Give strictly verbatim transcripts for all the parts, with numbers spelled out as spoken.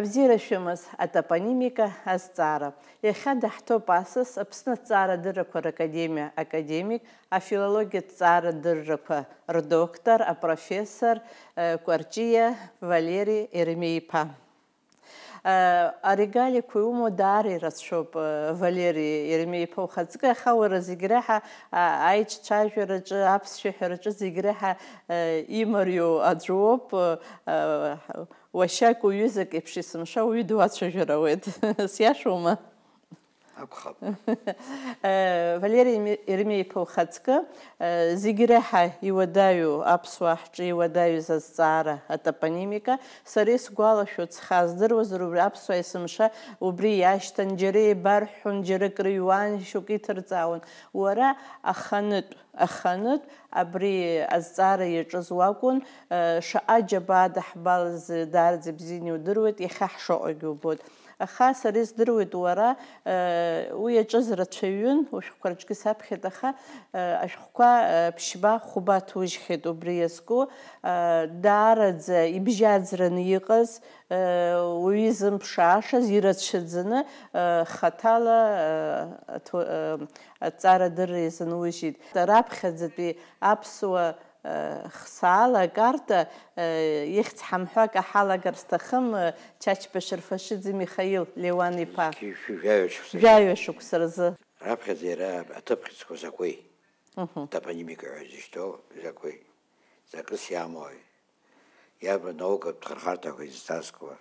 Абзиара шәымаз, атопонимика азҵаара. Иахьа даҳҭоуп асас Аԥсны аҭҵаарадыррақәа ракадемиа академик, афилологиатә ҭҵаарадыррақәа рдоктор, апрофессор, э, Кәарҷиа Валери Ермеиԥа. Э, арегалиақәа иумоу даара ирацәоуп, э, Валери Ермеиԥа ухаҵкы, аха уара зегь реиҳа, а, аиҿцәажәараҿы, аԥсшәа ҳәараҿы зегь реиҳа, э, имариоу аӡә уоуп, э, уашьак уҩызак еиԥш есымша уаҩы дуацәажәар ауеит. Сиашоума? Акәхап. Э, Валери Еми-, Ермеиԥа ухаҵкы, э, зегь реиҳа иуадаҩу аԥсуаа ҳҿы иуадаҩыз азҵаара, атопонимика, сара исгәалашәоит, схы аздыруазар, убри аԥсуаа есымша убри иашьҭан, џьара еибарҳәҳәон, џьара крыҩуан, шьоук иҭырҵаауан. Уара аханытә, аханытә абри азҵаара иаҿыз уакәын, э, шаҟа џьабаа даҳбалаз даараӡа ибзианы иудыруеит, иахьа ҳшаҟагьы убоит. Аха сара издыруеит, уара, э, уи иаҿыз рацәаҩын, ушәҟәқәа рҿгьы саԥхьеит, аха, э, ашәҟәқәа, э, ԥшьба, хәба ҭужьхьеит убри иазку, э, даараӡа ибжьаӡраны иҟаз, э, уаҩы изымԥшаашаз, ирацәаӡаны, э, хаҭала, э, аҭо-, э, аҭҵаарадырра иазынужьит. Раԥхьаӡатәи аԥсуа, э, хсаала акарта, э, ихьӡ ҳамҳәо акы ҳалагар сҭахым, э, Чачба Шерфашиӡе Михаил Леуан-иԥа. Шәи-, шәи-, жәаҩа шықәса. Жәаҩа шықәса рзы. Раԥхьаӡа иара аҭыԥхьыӡқәа закәи? Мгм. Топонимика ҳәа изышьҭоу закәи? Закәыс иамои? Иарбан наукатә хырхарҭақәа изҵазкуа?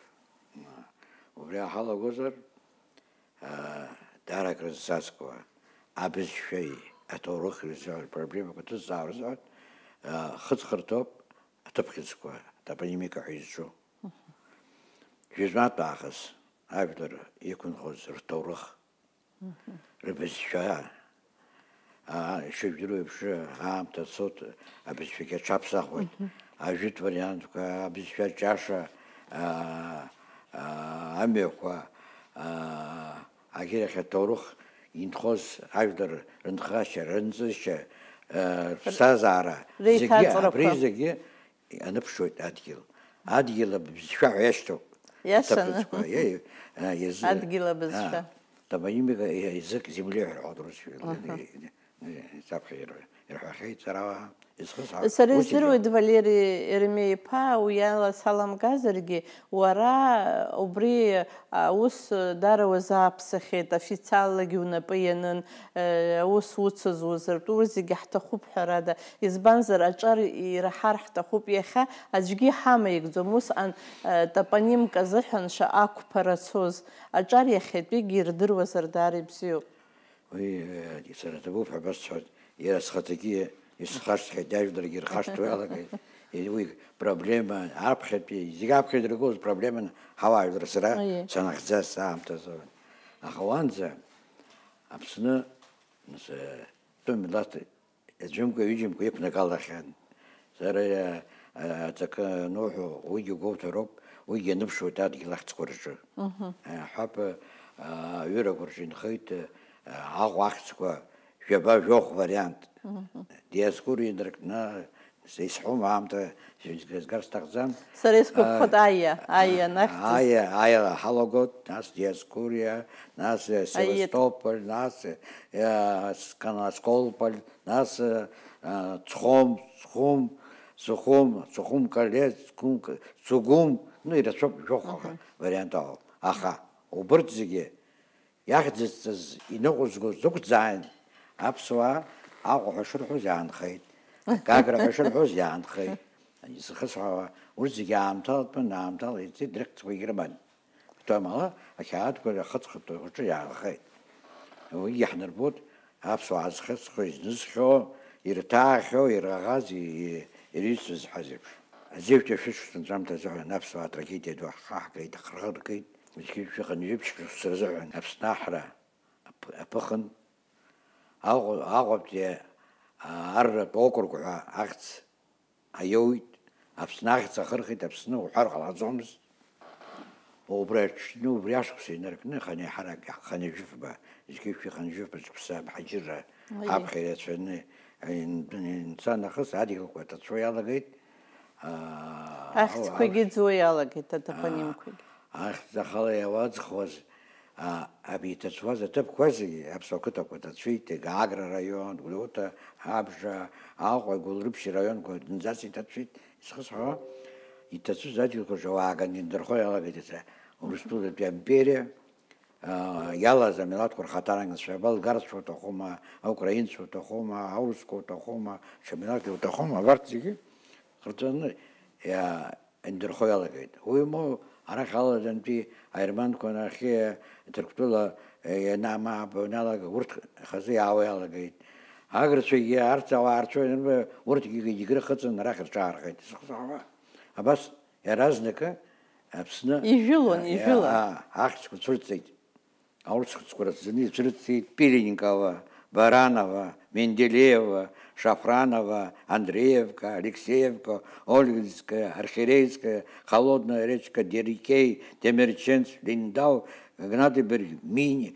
Убри ҳалагозар, аа, даара акры зҵазкуа, абызшәеи аҭоурыхи рзыҳәан рпроблемақәа ҭызҵаау рзыҳәан, аа, хыҵхырҭоуп аҭыԥхьыӡқәа, атопонимика ҳәа изҿу. Жәытәнатә аахыс ажәлар иқәынхоз рҭоурых, рыбызшәа, аа, ишыжәдыруа еиԥш, аамҭа цоит, абызшәагьы аҽаԥсахуеит. Мгм. Ажәытә вариантқәа, абызшәа ҷаша, аа, аа, амҩақәа, аа, агьырахь аҭоурых инхоз ажәлар рынхашьа, рынҵышьа, аа, рԥсҭазаара, зегьы, реиҭаҵрақәа. Абри зегьы аныԥшуеит адгьыл. Адгьыл абызшәа ҳәа иашьҭоуп. Иашаны. Аҭыԥхьыӡқәа, е, а, язы-, адгьыл абызшәа. А, топонимика, е, язык земли ҳәа рҳәоит урысшәа. Аҳа. Е, е, е, саԥхьа ир-, ирҳәахьеит, сара изхысҳәааз. Сара ус издыруеит, иҟоуп. Валери Ермеи-иԥа, уи ала саламгазаргьы, уара убри аус даара уазааԥсахьеит, официаллагьы унапы ианын, э, аус уцыз, узыртәу, урҭ зегьы ҳҭахуп, ҳәарада. Избанзар, аҿар ираҳар ҳҭахуп. Иахьа аӡәгьы иҳамаикӡом усҟан, э, топонимк азыҳәан шаҟа ақәԥара цоз. Аҿар иахьатәигьы ирдыруазар даара ибзиоуп. Уи, э, сара ҭабуп ҳәа басҳәоит, иара схаҭагьы исхашҭхьеит, ажәларгьы ирхашҭуа иалагеит. Уи проблема аԥхьатәи, зегь аԥхьа иргоз проблеман ҳауаажәлар сара, аиеи, санахьӡаз аамҭазы. Аха уанӡа Аԥсны, нас, э, тәым милаҭ Аӡәымкәа-ҩыџьамкәа иқәнагалахьан. Сара, а, аҵакы ануҳәо, уигьы гәоуҭароуп, уигьы аныԥшуеит адгьыл ахьӡқәа рҿы. Мгм. А, ҳәап, а, аҩырақәа рҿы инхеит, а, Аҟәа ахьӡқәа жәаба-жәохә вариант. Мгм. Диоскуриа инаркны, исҳәом аамҭа, згар сҭахӡам. Сара исгәаԥхоит, а, аиа, аиа, а, нахьӡыс. Аиа, аиа ҳалагоит, нас Диоскуриа, нас, э, аиет, Севастополь, нас, э, Скан-, Сколполь, нас, э, э, Цхом, Цхум, Сухум, Сухум-Кале, Цхум-, Цугум, ну, ирацәоуп, жәохәҟа, мгм, вариант ауп. Аха убырҭ зегьы иахьӡызҵаз, иныҟәызгоз рықәӡааин, аԥсуаа Аҟәа ҳәа шырҳәоз иаанхеит, Гагра ҳәа шырҳәоз иаанхеит. Изхысҳәаауа, урҭ зегьы аамҭалатәын, аамҭала ирҵеит, рыхьӡқәагьы рыман. Кәтамала ақьаадқәа ахыҵхырҭа рҿы иаанхеит. Уигьы иаҳнарбоит аԥсуаа зхыҵхьоу, изнызхьоу, ирҭаахьоу, ираӷаз, и-, и-, ирҩызцәаз ҳәа зеиԥш. Азеижәтәи ашәышықәса анҵәамҭа азыҳәан аԥсуаа атрагедиа ду ҳхаҳгеит, ҳрыгеит. Зқьышә жәаха-нҩажәи ԥшьба шықәса рзыҳәан Аԥсны аҳра аԥ-, аԥыхын. Аҟәа-, Аҟәатәи, а, арратә округ ҳәа ахьӡ аиоуит, Аԥсны ахьӡ ахырхит, Аԥсны уҳәар ҟалаӡомызт. Убри аҽны, убри ашықәса инаркны, хынҩажәи ҳарак, хынҩажәи жәафба, зқьышә жәаха-нҩажәи жәафба шықәса абҳаџьырра, аиеи, аԥхьа ирацәаны ин-, инца нахыс адгьылқәа ҭацәуа иалагеит. Аа, ахьӡқәагьы ау-, ӡуа иалагеит, атопонимқәагьы. Ахьӡ ахала иауаӡхуаз, а, аб-, иҭацәуаз аҭыԥқәа зегьы аԥсуа қыҭақәа ҭацәит, Гагра раион, Гәдоуҭа абжа, Аҟәа, Гәылрыԥшь раионқәа зынӡас иҭацәит, исхысҳәаауа, иҭацәыз адгьылқәа рҿы ауаа ганы индырхо иалагеит, Урыстәылатәи аимпериа, а, иалаз амилаҭқәа рхаҭарнакцәа, абалгарцәа уҭахума, аукраинцәа уҭахума, аурысқәа уҭахума, ҽа милаҭ уҭахума, абарҭ зегьы хырҵәаны иа-, индырхо иалагеит. Уи моу, арахь аладантәи аерманқәа нахьхьи Ҭырқәтәыла, е, ианамаабо ианалага, урҭ хазы иаауа иалагеит. Агырцәагьы арҭ ауаа рцәа, урҭгьы Егры хыҵын арахь рҿаархеит. Абас иаразнакы Аԥсны, Ижәылон, а, ижәылон. А, ахьӡқәа цәырҵит. Аурысхәыҷқәа рацәаны ицәырҵит Пиленкова, Баранова, Менделеева, Шафранова, Андреевка, Алексеевка, Ольгинская, Архирейская, Холодная речка, Дерикей, Темерченц, Линдау, Гнадеберг, Мини,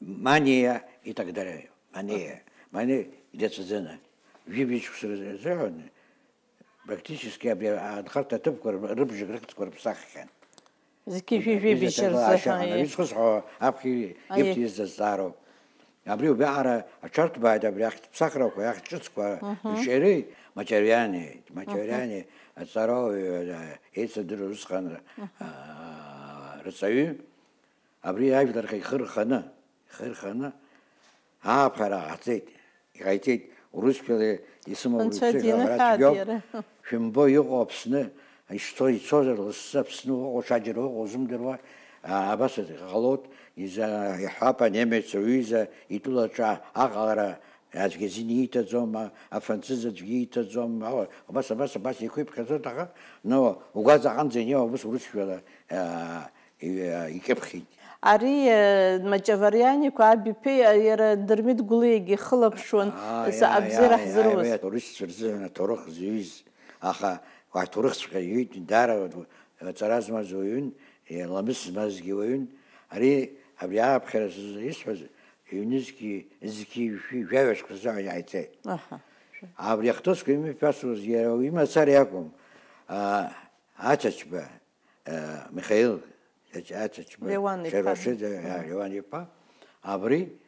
Мания и так далее. Мания. Мания идацәаӡаны. Жәибжь шықәса рзыҳәан, практически абри анхарҭа аҭыԥқәа рыбжак рыхьӡқәа рыԥсаххьан. Зқьи жәи-, жәибжь рзыҳәан, аиеи. Исхысҳәо аԥхьа Аиеи. Ибҭиз азҵаароуп. Абри убриаҟара аҽарҭбааит, абри ахьӡ ԥсахрақәа, ахьӡ ҿыцқәа Мгм. Рҿиареи Маҷавиани, Маҷавиани Мгм. Аҵарауаҩ, а, еицырдыруа усҟан, Мгм. А, рҵаҩы. Абри ажәлар рхы рханы, рхы рханы ааԥхьара ҟаҳҵеит, иҟаиҵеит, урысшәала исымоу Анцәа урысшәа дины ҳәа цәгьоуп. Иара. Шәымбо иҟоу Аԥсны, ишцо ицозар, лассы Аԥсны уҟоу, ҽаџьара уҟоу узымдыруа, а, абас ҟалоит, иза-, иҳәап, анемец уҩыза итәылаҿы аҟалара аӡәгьы азин ииҭаӡом, а, афранцыз аӡәгьы ииҭаӡом, а, абас, абас, абас еиқәиԥхьаӡоит, аха, ну, угәаҵаҟынӡа инеиуа убыс урысшәала, а, и-, икьыԥхьит. Ари, э, Маҷаварианиқәа абиԥеи, э, иара Дырмит Гәлиагьы ихылаԥшуан, Ааи, са ааи, абзиара ааи, ҳзыруз. Ааи, урысцәа рзыҳәан аҭоурых зҩыз, аха аҭоурыхҵәҟьа иҩит, даара аҵара змаз уаҩын, э, ламыс змазгьы уаҩын. Ари, абри ааԥхьара з-, исҳәаз, ҩнызқьи, зқьи жәшәи жәаҩа шықәса азыҳәан иааиҵеит. Аҳа. Абри ахҭысқәа имҩаԥасуаз иара уи имацара иакәым, а, Ачачба, э, Михаил, Ач-, Ачачба, Леуан иԥа. Шервашиӡе, а, Леуан иԥа, абри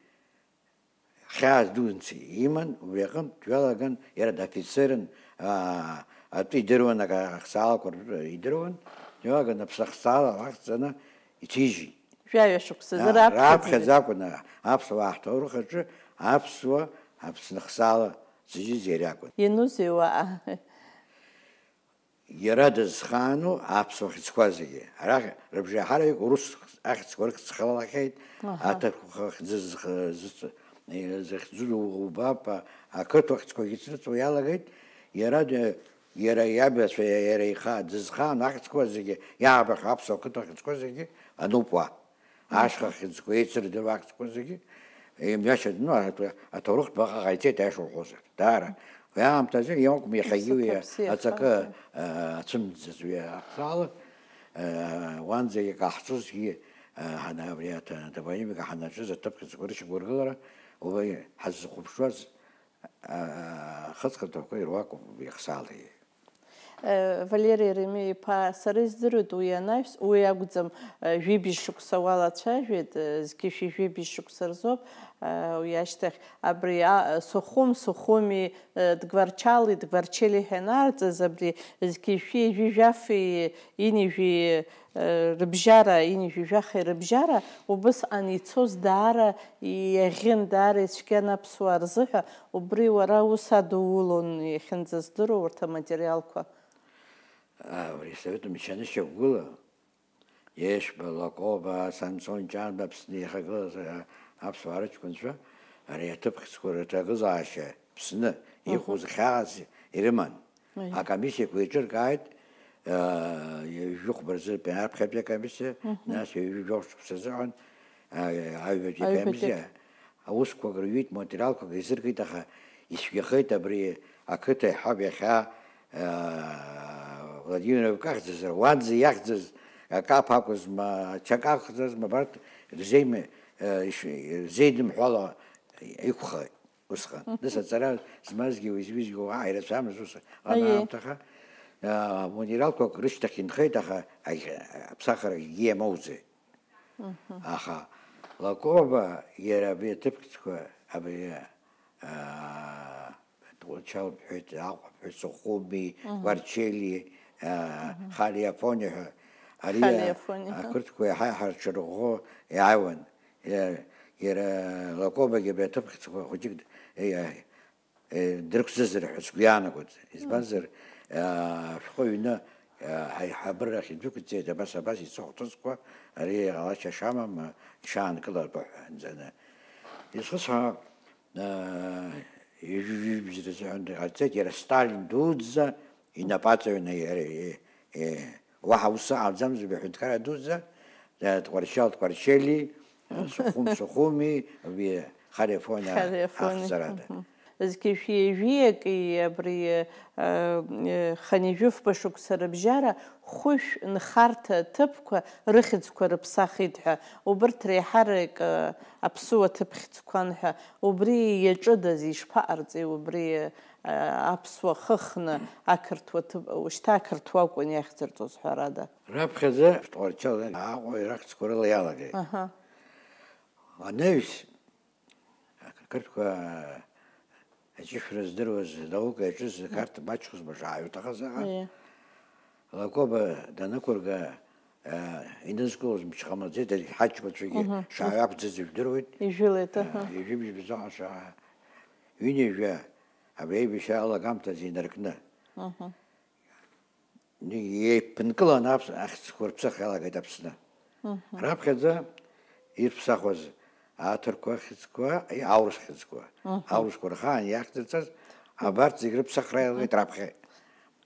хьаас дуӡӡа иман, убри аҟынтә дҩалаган, иара дофицерын, а, атәы идыруан, ак-, ахсаалақәа ртәы идыруан, дҩалаган аԥсахсаала лахҵаны иҭижьит. Жәаҩа шықәсазы А, раԥхьаӡа. Раԥхьаӡа акәын, а, аԥсуаа ҳҭоурых аҿы аԥсуа, Аԥсны ахсаала зыжьыз иара акәын. Ианузеи уаҟа? Иара дызхаану аԥсуа хьыӡқәа зегьы. Арахь рыбжеиҳараҩык урыс ахьӡқәа рыхьӡ хылахьеит, Аҳа. Аҭырқәа хьӡы зх-, зыц-, захьӡу убап, ақырҭуа хьӡқәагьы ицрыҵуа иалагеит. Иара д-, иара иабацәа, иара иха-, дызхаану ахьӡқәа зегьы, иаабахьоу аԥсуа қыҭа хьӡқәа зегьы ануп уа. Ашьха хьыӡқәа еицырдыруа ахьӡқәа зегьы, имҩашьа, ну, аҭ-, аҭоурыхтә баҟа ҟаиҵеит, аиаша уҳәозар. Даара. Уи аамҭазы иоуп иахьагьы уи Аԥсаҭа бзиа ацакы, ахаан. Э, ацәымӡыз уи ахсаала, э, уанӡагьы икаҳҵозгьы, э, ҳана-, абри аҭа-, атопонимика ҳанаҿыз аҭыԥ хьыӡқәа рышьақәыргылара, уи ҳаззыхәаԥшуаз, э, хыҵхырҭақәа ируакуп уи ахсаалгьы. Э, Валери Реми-иԥа, сара издыруеит уи анаҩс, уи акәӡам, э, жәибжь шықәса уалацәажәеит, э, зқьи жәшәи жәибжь шықәса рзоуп, э, уи ашьҭахь абри, а, Сухум, Сухуми, э, Дгварчали, Дгварчели ҳәа ианаарҵаз, абри зқьи жәшәи жәи жәафи ини жәи, э, рыбжьара, ини жәи жәахеи рыбжьара, убысҟан ицоз даара иаӷьын, даара ицәгьан аԥсуаа рзыҳәа, убри уара ус адуулон, иахьынӡаздыруа урҭ аматериалқәа. А, абри асовет мчы анышьақәгыла, Ешба, Лакоба, Самсон Ҷанба Аԥсны иахагылаз, а, аԥсуаа рыҷкәынцәа, ари аҭыԥ хьыӡқәа рыҭагылазаашьа Аԥсны Мгм. Иҟоу зхьаас ирыман. Аиеи. Акомиссиақәа еиҿыркааит, а, жәохәба рзы аԥхьатәи акомиссиа, Мгм. Нас ҩажәи жәохә шықәса азыҳәан, а, аҩбатәи Аҩбатәи. Акомиссиа. Аусқәак рҩит, материалқәак еизыркит, аха ицәгьахеит абри ақыҭа иҳауп иахьа, аа, Владимировка ахьӡызар, уанӡа иахьӡыз акаԥ акәызма, ачак акәзарма, абарҭ рзеим-, э, иш-, рзеидымҳәало иқәхеит усҟан. Мгм. Нас аҵара змазгьы уи зҩызгьы уаа ирацәамызт ус Аиеи. Аамҭаха. Аматериалқәак рышьҭахь инхеит, аха аԥсахрагьы иамоузеи. Аха Лакоба иара абри аҭыԥхьӡқәа, абри, аа, Тҟәарчал бҳәеит, Аҟәа бҳәеит, Сухуми, Кәарчели, аа, Хали Афони ҳәа. Ари, Хали Афони, аҳа. Ақырҭқәа иаҳа-иаҳа рҽырӷәӷәо иааиуан. Иа-, иара Лакобагьы абри аҭыԥхьӡқәа хәыҷык д-, е, е, дрықәӡызар ҳәа сгәы иаанагоит. Избанзар, аа, ашәҟәы аҩны, аа, ҳаиҳабыра ахь идәықәҵеит, абас, абас ицо ахҭысқәа, ари ҟалашьа шамам, аа, дшаанкылатәу ҳәа анҵаны. Исхысҳәаап, аа, ижәибжь рзыҳәан дҟарҵеит, иара Сталин дуӡӡа инапаҵаҩны иара, е, е, уаҳа ус ыҟаӡамзи, аҳәынҭқарра дуӡӡа, э, Тҟәарчал Тҟәарчели, э, Сухум Сухуми, абри Хали Афони Хали Афони, ахьӡарада. Мгм. Зқьи жәшәи ҩажәи акы абри, э, э, хынҩажәи жәафба шықәса рыбжьара хәышә нхарҭа ҭыԥқәа рыхьӡқәа рыԥсахит ҳәа, убырҭ реиҳарак, э, аԥсуа ҭыԥ хьӡқәан ҳәа, убри иаҿыдаз, ишԥаҟарҵеи убри, э, аԥсуа хыхны ақырҭуа ҭыԥ, ушьҭа ақырҭуа акәын иахьӡырҵоз, ҳәарада. Раԥхьаӡа Тҟәарчал Аҟәа ирахьӡқәа рыла иалагеит. Аҳа. Анаҩс, ақырҭқәа аҷышәра здыруаз, наука иаҿыз ақарҭ маҷхозма, шааҩ уҭахаз аҟара. Ие. Лакоба данықәырга, а, инызкылоз мчы ҟамлаӡеит, арҭ ҳаҷкәынцәагьы Мгм. шааҩ ақәӡыз ижәдыруеит. Ижәылеит, А, аҳа. Ижәибжь бзоуҳа шаа-, ҩынҩажәа абри аибашьра алагамҭазы инаркны. Мгм. Еиԥынкыланы аԥс-, ахьӡқәа рыԥсахра иалагеит Аԥсны. Мгм. Раԥхьаӡа ирԥсахуаз аҭырқәа хьӡқәа, и, аурыс хьӡқәа. Мгм. Аурысқәа рхаан иахьӡырҵаз, абарҭ зегь рыԥсахра иалагеит раԥхьа.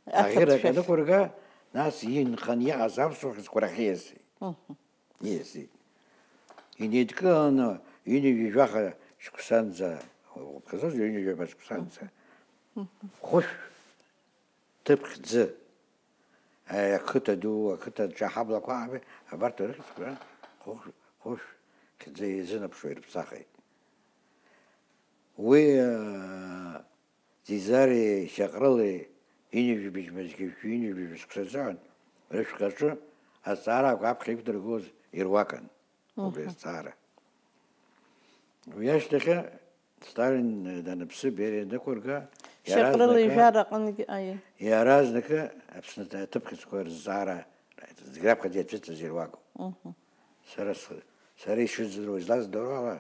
Аӷьырак Ақырҭшәахь. Анықәырга, нас инханы иҟаз аԥсуа хьӡқәа рахь ииасит. Мгм. Ииасит. Инеидкыланы ҩынҩажәи жәаха шықәсанӡа, уԥхьаӡоз ҩынҩажәи жәаба шықәсанӡа. Мгм. Хәышә ҭыԥ хьӡы, аи, ақыҭа ду, ақыҭа ҿа ҳаблақәа ааби, абарҭ рыхьӡқәа хәышә, хәышә хьӡы иазынаԥшуа ирыԥсахит. Уи, аа, Ӡиӡари Шьаҟрыли ҩынҩажәи быжь мызқьы ҩынҩажәи быжь шықәса азыҳәан рышәҟәаҿы азҵаара акәаԥхьа иқәдыргылоз ируакын. Убри Мгм. азҵаара. Уи ашьҭахьы Сталин даныԥсы, Бериа дықәырга, Шьаҟрыла иаразнакы, ижәара аҟынгьы, аиеи. Иаразнакы Аԥсны аҭыԥхьыӡқәа рызҵаара зегь раԥхьаӡа иацәыҵыз ируакуп. Мгм. Сара схы, сара ишыздыруа, излаздыруа ала,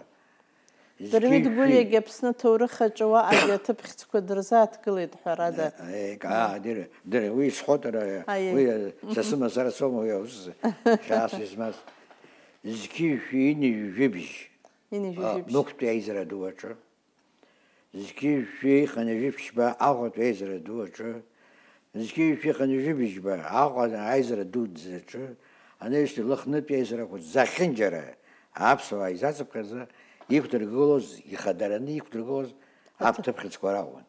Дырмит зқьи жәшәи. Гәлиагьы Аԥсны аҭоурых аҿы уаҟагьы аҭыԥхьыӡқәа дырзааҭгылеит, ҳәарада. Е, е, аа, дыр-, дыр-, уи сҳәоит, ара, Аиеи. Уи, са сымазара соума уи аус хьаас измаз. Зқьи жәшәи ҩынҩажәи жәибжь. Ҩынҩажәи А, жәибжь. Мықәтәи аизара ду аҿы. Зқьи жәшәи хынҩажәи ԥшьба Аҟәатәи аизара ду аҿы. Зқьи жәшәи хынҩажәи быжьба Аҟәа аизара дуӡӡа аҿы. Анаҩстәи Лыхнытәи аизарақәа зхьынџьара аԥсуаа изацыԥхьаӡа иқәдыргылоз, ихадараны иқәдыргылоз Аҭыԥ. Аԥҭыԥхьыӡқәа ракәын.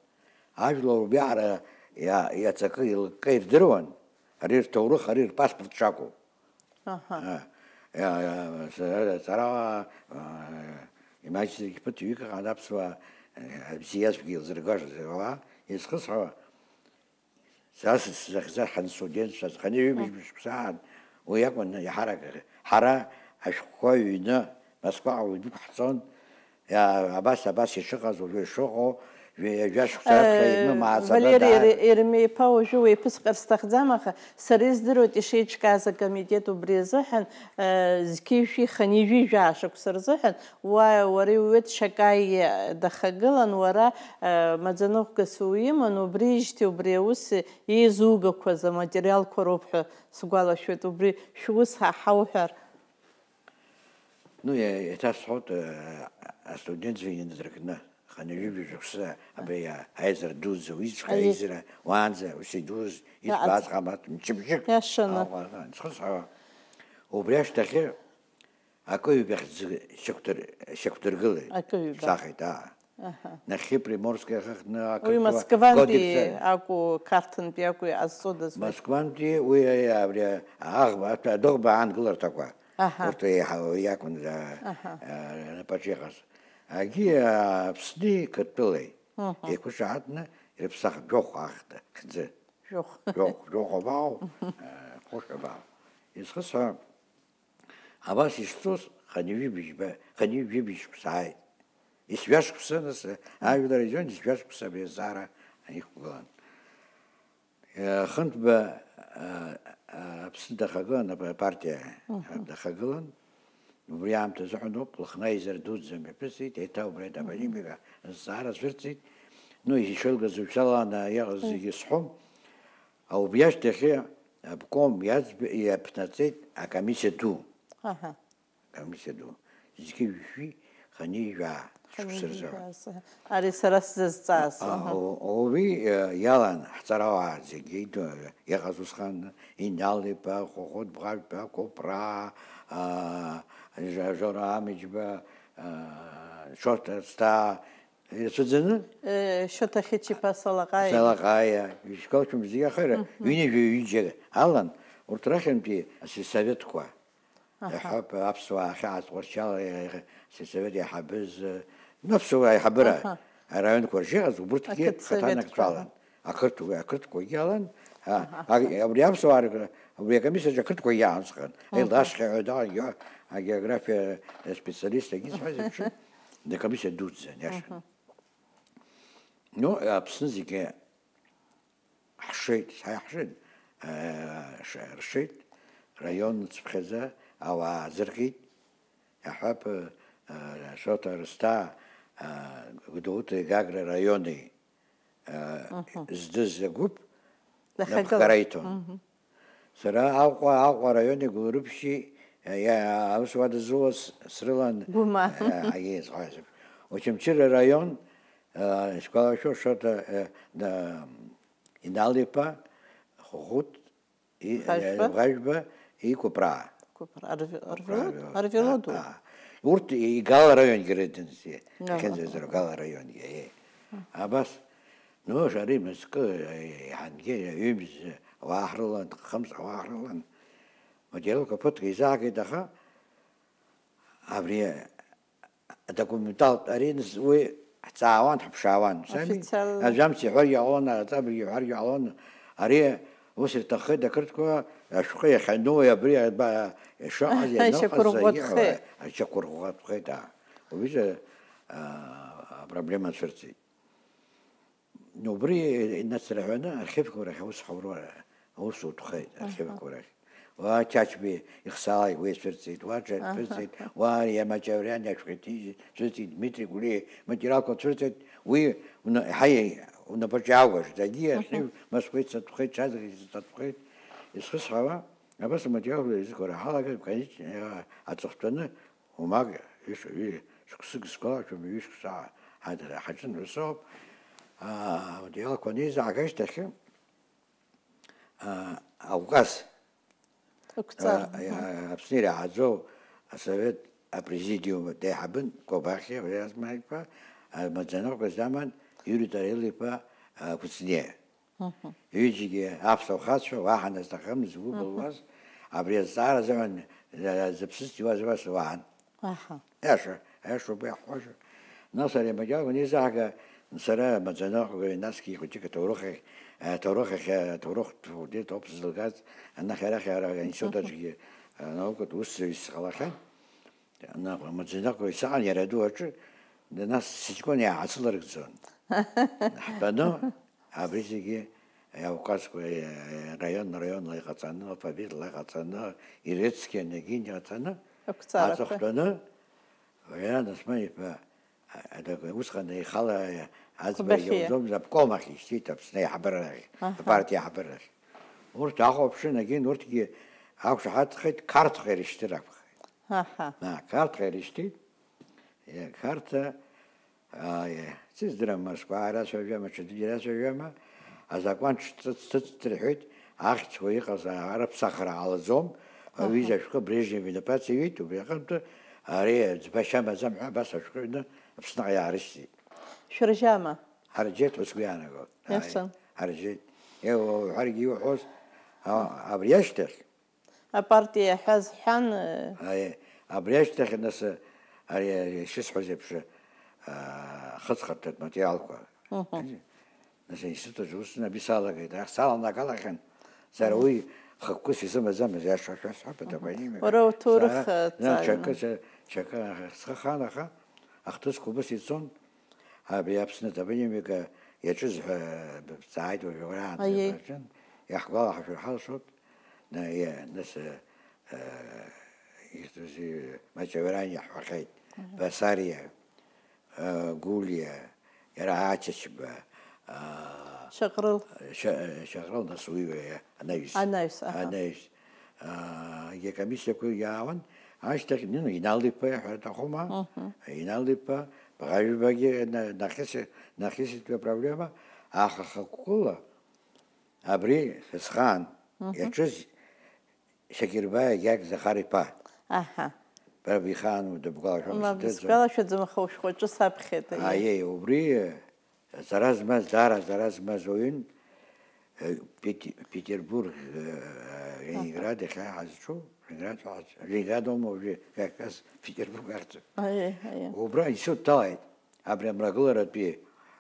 Ажәлар убриаҟара иа-, иаҵакы еилыкка ирдыруан, ари рҭоурых, ари рпаспорт шакәу. Аҳа. А, а, а, сара, сара, а, имаҷӡакгьы ԥыҭҩык ыҟан аԥсуаа, а, бзиа ацәгьа илзыргашаз, ала, изхысҳәаауа, са сзахьӡа ҳанстудентцәаз, хынҩажәи быжьба шықәса аан, уи акәын иаҳарак, ҳара ашәҟәқәа ҩны Москваҟа уаҩ дук ҳцон, Иа-, абас, абас ишыҟаз, уажәы ишыҟоу, жәа-, жәа шықәса раԥхьа Э, имымаац Валери абра Ер-, Ермеиԥа, уажәы уеиԥысҟар сҭахӡам, аха сара издыруеит ишеиҿкааз акомитет убри азыҳәан, э, зқьи жәшәи хынҩажәи жәаа шықәса рзыҳәан, уа-, уара иуҩуеит Шакаи дахагылан, уара, э, Маӡаныҟәгас уиман, убрижьҭеи убри аус еизугақәаз аматериалқәа роуп ҳәа сгәалашәоит, убри шәус ҳа-, ҳауҳәар. Ну, иа-, еиҭасҳәоит, э, астудентцәа инадыркны, хынҩажәи жәаба шықәса абри а-, аизара дуӡӡа, уиҵәҟьа Аиеи. Аизара уаанӡа ус идуз, Иаҟаҵ-, избац ҟамлаҭ, мчыбжьык Иашаны. Аҟәа, схысҳәаауа. Убри ашьҭахьы акы-ҩба хьӡы шьақәдыр-, шьақәдыргылеит. Акы-ҩба. Сахеит, аа. Аҳа. Нахьхьи Приморская хыхны Уи ақырҭуа Москвантәи кодекс акәу, Қарҭынтәи акәу иҟазҵодаз уи? Москвантәи уи, аи, абри аӷба, аҭ-, адәыӷба аангыларҭақәа. Аҳа. Урҭ еиҳа-, уи акәын, а, Аҳа. А, рнапаҿы иҟаз. Агьи, а, Аԥсни Қырҭтәылеи Мгм. еиқәышаҳаҭны ирыԥсахт жәохә ахьӡ-, хьӡы. Жәохә. Жәохә, жәохә абаау, э, хәышә абаау. Исхысҳәаап, абас ишцоз, хынҩажәи быжьба, хынҩажәи быжьшықәса ааит. Исҩашықәса, нас, ажәлар рзын исҩашықәса абри азҵаара иқәгылан. Э, Хынтәба, э, э, Аԥсны дахагылан, ап-, апартиа Мгм. дахагылан. Убри аамҭазы ҳәа ауп, Лыхнаизар дуӡӡа мҩаԥысит, еиҭа убри атопонимика зҵаара цәырҵит. Ну, ишеилгаз уҩцалааны иҟаз Мгм. зегьы сҳәом. А убри ашьҭахьы обком иаӡб-, иаԥнаҵеит акомиссиа ду. Аҳа. Комиссиа ду. Зқьи жәшәи хынҩажәи жәаа шықәса рзы. Ари сара сзызҵааз, А, аҳа. о-, уи, э, иалан ҳҵарауаа зегьы иду-, иҟаз усҟан Инал-иԥа, Хәыхәыт Бӷажәба, Кәыԥраа, а, Жа-, Жора Амиџьба, а, Шоҭа Сҭаа, ирацәаӡаны? Э, Шоҭа Хьычиԥа Салаҟаиа. Салаҟаиа, ишәгәалашәом зегьы, аха Мгм. ҩынҩажәа ҩыџьа алан, урҭ рахьынтәи асельсоветқәа. Аҳа. Иаҳҳәап, аԥсуаа ахьааз Тҟәарчал асельсовет иаҳабыз, ну, аԥсуаа аиҳабыра Аҳа. араионқәа рҿы иҟаз, убырҭгьы Ақыҭсоветқәа. хаҭанакцәалан. Ақырҭ-, ақырҭқәагьы алан, а, Аҳа. а, абри аԥсуаа рг-, абри акомиссиаҿы ақырҭқәагьы иаанҵҟан. Мгм. Аилашхьа ҳәа даа-, агеографиа специалист агьисҳәаз еиԥш, акомиссиа дуӡӡан, иашан. Мгм. Ну, Аԥсны зегьы ҳшеит, ҳаиҳшеит, э, ш-, ршеит, раион цыԥхьаӡа ауаа аазыркит, иаҳҳәап, э, Шоҭа Рысҭаа, э, Гәдоуҭеи Гагра раиони, э, Мгм. здыз агәыԥ Дахагыла. напхгара иҭон. Мгм. Сара Аҟәа, Аҟәа араион игәылрыԥшьи, э, иа-, аус уадызуаз срылан, Гәыма. э, аиеи, зҟаҩ-, Очамчыра араион, э, исгәалашәо, Шоҭа, э, да-, Инал-иԥа, Хәыхәыт, и-, Бӷажәба? э, Бӷажәба, и Кәыԥраа. Кәыԥра-, Арве-, Кәыԥраа, Арвелод? Арвелод, а, а. Урҭ Игала раионгьы рыдын, Игала. иахьынӡазыруа Гала раионгьы, е. Абас, ну, ари мызкы, е, иҳангьы, ҩымз ауаа ҳрылан, хымз ауаа ҳрылан. Материалқәа ԥыҭк еизаагеит, аха абри адокументалтә, ари нс-, уи ҳҵаауан, ҳԥшаауан, сами? Официалла. Аӡәы амц иҳәаргьы ҟалон, аҵабырг иҳәаргьы ҟалон. Ари ус ирҭаххеит ақырҭқәа, ашәҟәы иахьану, абри аба-, ишыҟаз, ианыҟаз, Ишьақәырӷәӷәатәхеит. Ишьақәырӷәӷәатәхеит, аа. Убри, аа, апроблема цәырҵит. Убри инацраҳәаны архивқәа рахь аус ҳауроура, аус утәхеит, Аҳа. архивқәа рахь. Уа Чачба ихсаалак уи цәырҵит, уа Џьар Аҳа. цәырҵит, уа Иамаҷавриан иашәҟәы иҭижьит, цәырҵит, Дмитри Гәлиа иматериалқәа цәырҵит, уи уна-, ҳаи, унапаҿы иааугаш, зегьы Аҳа. архив Москвеи цатәхеит, ҽазегьы цатәхеит, исхысҳәаауа, абас аматериалқәа еизыхәара ҳалагеит, конечно, аҵыхәтәаны Умак, ҩышықәсык сгәалашәом, ҩышықәса ҳа-, ҳаҿын ҳәа соуп. Аа, аматериалқәа анеизаага ашьҭахь, аа, ауказ, Ықәҵара. аа, Аԥсны ираҳаӡоу асовет апрезидиум деиҳабын Кобахьиа Валериа Осман-иԥа, амаӡаныҟәгаҩ даман Иури Тарел-иԥа, аа, Кәыҵниа. Мгм. Ҩыџьагьы аԥсуа хацәа, уаҳа назҭахымыз, згәы Мгм. былуаз, абри азҵаара азыҳәан, э, зыԥсыз иуаз уаан. Аҳа. Аиаша, аиашоуп иаҳҳәаша. Нас ари аматериал уанеизаага, сара маӡаныҟәгаҩ, насгьы ихәыҷык аҭоурых ахь, э, аҭоурых ахь, э, аҭоурыхтә факультет ауп сзылгаз, анахь арахь ара аинститут Мгм. аҿгьы, э, анаукатә усзуҩ сҟалахьан. Наҟ-, маӡаныҟәгаҩ саҟан иара аду аҿы, нас сыҷкәын иаҳацәыларгӡон. Ҳтәаны, абри зегьы ауказқәа, раион, раионла иҟаҵаны, алфавитла иҟаҵаны, ирыцқьаны, егьин иҟаҵаны, Ақәҵарақәа. аҵыхәтәаны, Валериан Осман-иԥа, а, а, усҟан ихала аӡбара Қәбахьиа. иауӡомызт, обком ахь ишьҭит, Аԥсны аиҳабыра ахь, Аҳа. апартиа аиҳабыра ахь. Урҭ ахәаԥшын, егьин урҭгьы ақәшаҳаҭхеит, Қарҭҟа ирышьҭыр акәхеит. Аҳа. А, Қарҭҟа ирышьҭит. Е, Қарҭа, а, е, сыздырам, Москва рацәажәама, ҽаӡәгьы рацәажәама, азакәан ҿ-, ҿыц-, ҿыц-, рҳәеит, ахьӡқәа иҟаз, а, рыԥсахра ҟалаӡом, Аҳа. аҩыза ашәҟәы Брежнев инапы аҵаҩит, убри аҟынтәи ари ӡбашьа амаӡам ҳәа абас ашәҟәы ҩны Аԥсныҟа иаарышьҭит. Шәыржьама? Ҳаржьеит ҳәа сгәы иаанагоит. Ааи, Иашан. ҳаржьеит. Еу, уҳәаргьы иуҳәоз, а, абри ашьҭахь, Апартиа иаҳәаз ҳәан, э, Аиеи, абри ашьҭахь, нас, ари, ари ишысҳәаз еиԥш, аа, ахыҵхырҭатә материалқәа. Мгм. Нас аинститут аҿы ус нап исалагеит. Ах, саланагалахьан, сара уи хықәкыс исымаӡамызт, иаша шәасҳәап, атопонимика. Уара уҭоурых, Сара, э, на, ҵаҩны. Ҽакы, ҽа-, ҽакы, схы хан, аха ахҭысқәа убыс ицон, абри Аԥсны атопонимика иаҿыз ҳәа бҵааит уажәы уара Аиеи. аанӡа, иаҳгәалаҳаршәар ҳалшоит, на, иа-, нас, э, э, ихьӡузеи, Маҷаверан иаҳҳәахьеит, Басариа, э, Гулиа, иара Ачачба, а, Шьаҟрыл. Шьа-, Шьаҟрыл, нас уи, э, анаҩс. Анаҩс, аҳа. Анаҩс. А, егьи акомиссиақәа иаауан, ашьҭахь, ну, Инал-иԥа иаҳәар аҭахума? Инал-иԥа, Бӷажәбагьы на-, нахьыс-, нахьысит апроблема, аха хықәкыла абри сысхаан иаҿыз Шьакьырбаиа Гьаргь Захар-иԥа. Аҳа. Бара бихаан дыбгәалашәом, Мап, сдырӡом. Сгәалашәаӡом, аха ушәҟәы аҿы саԥхьеит, аиеи. Аиеи, убри, э, ҵара змаз, даара ҵара змаз уаҩын, э, Пети-, Петербург, э, Ленинград иахьа ҳазҿу, Ленинград ҳәа ҳазҿу, Ленинград аума уажәы, как раз Петербург ахьӡу. Аиеи, аиеи. Убра аинститут далааит, абри амрагыларатәи,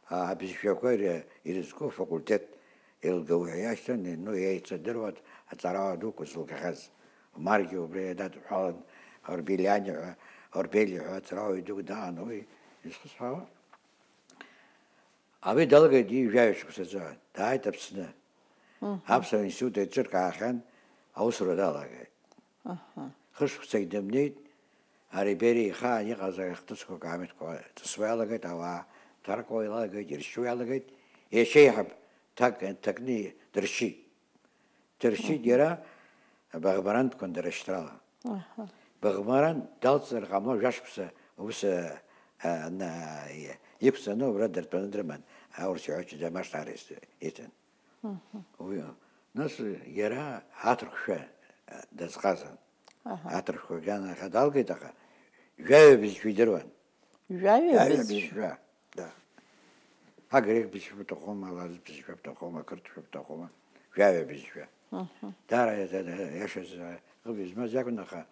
а, абызшәақәа ир-, ирызку афакультет еилгауҳәа иашьҭан, ну, еицадыруа аҵарауаа дуқәа зылгахьаз. Маргьы убри дадҳәалан, Орбелиани ҳәа, Орбели ҳәа аҵарауаҩ дук даан, уи изхысҳәаауа. Абри далагеит ҩажәаҩа шықәсазы, дааит Аԥсны. Аԥсуа институт еиҿыркаахьан, аусура далагеит. Хышықәсагь дымнеит, Арибери ихаан иҟаз ахҭысқәа акаамеҭқәа ҵысуа иалагеит, ауаа ҭаркуа иалагеит, иршьуа иалагеит, иашьеиҳаб ҭак, ҭакны дыршьит. Дыршьит иара, Баӷбарантә Кондрашьҭрала. Баӷбаран далҵзар ҟамло, жәашықәса ус, а, на-, иқәҵаны убра дыртәаны дрыман, аурыс иҳәо домашний арест иҭан. Уи, нас иара аҭырқәшәа, а, дазҟазан. Аҭырқәшәа гьанахьа далгеит, аха жәаҩа бызшәа идыруан. Жәаҩа Жәаҩа бызшәа. Бызшәа, да. Агрек бызшәа бҭахума, алаз бызшәа бҭахума, ақырҭшәа бҭахума, жәаҩа бызшәа. Дара, иашаз, ҟыб измаз иакәын, аха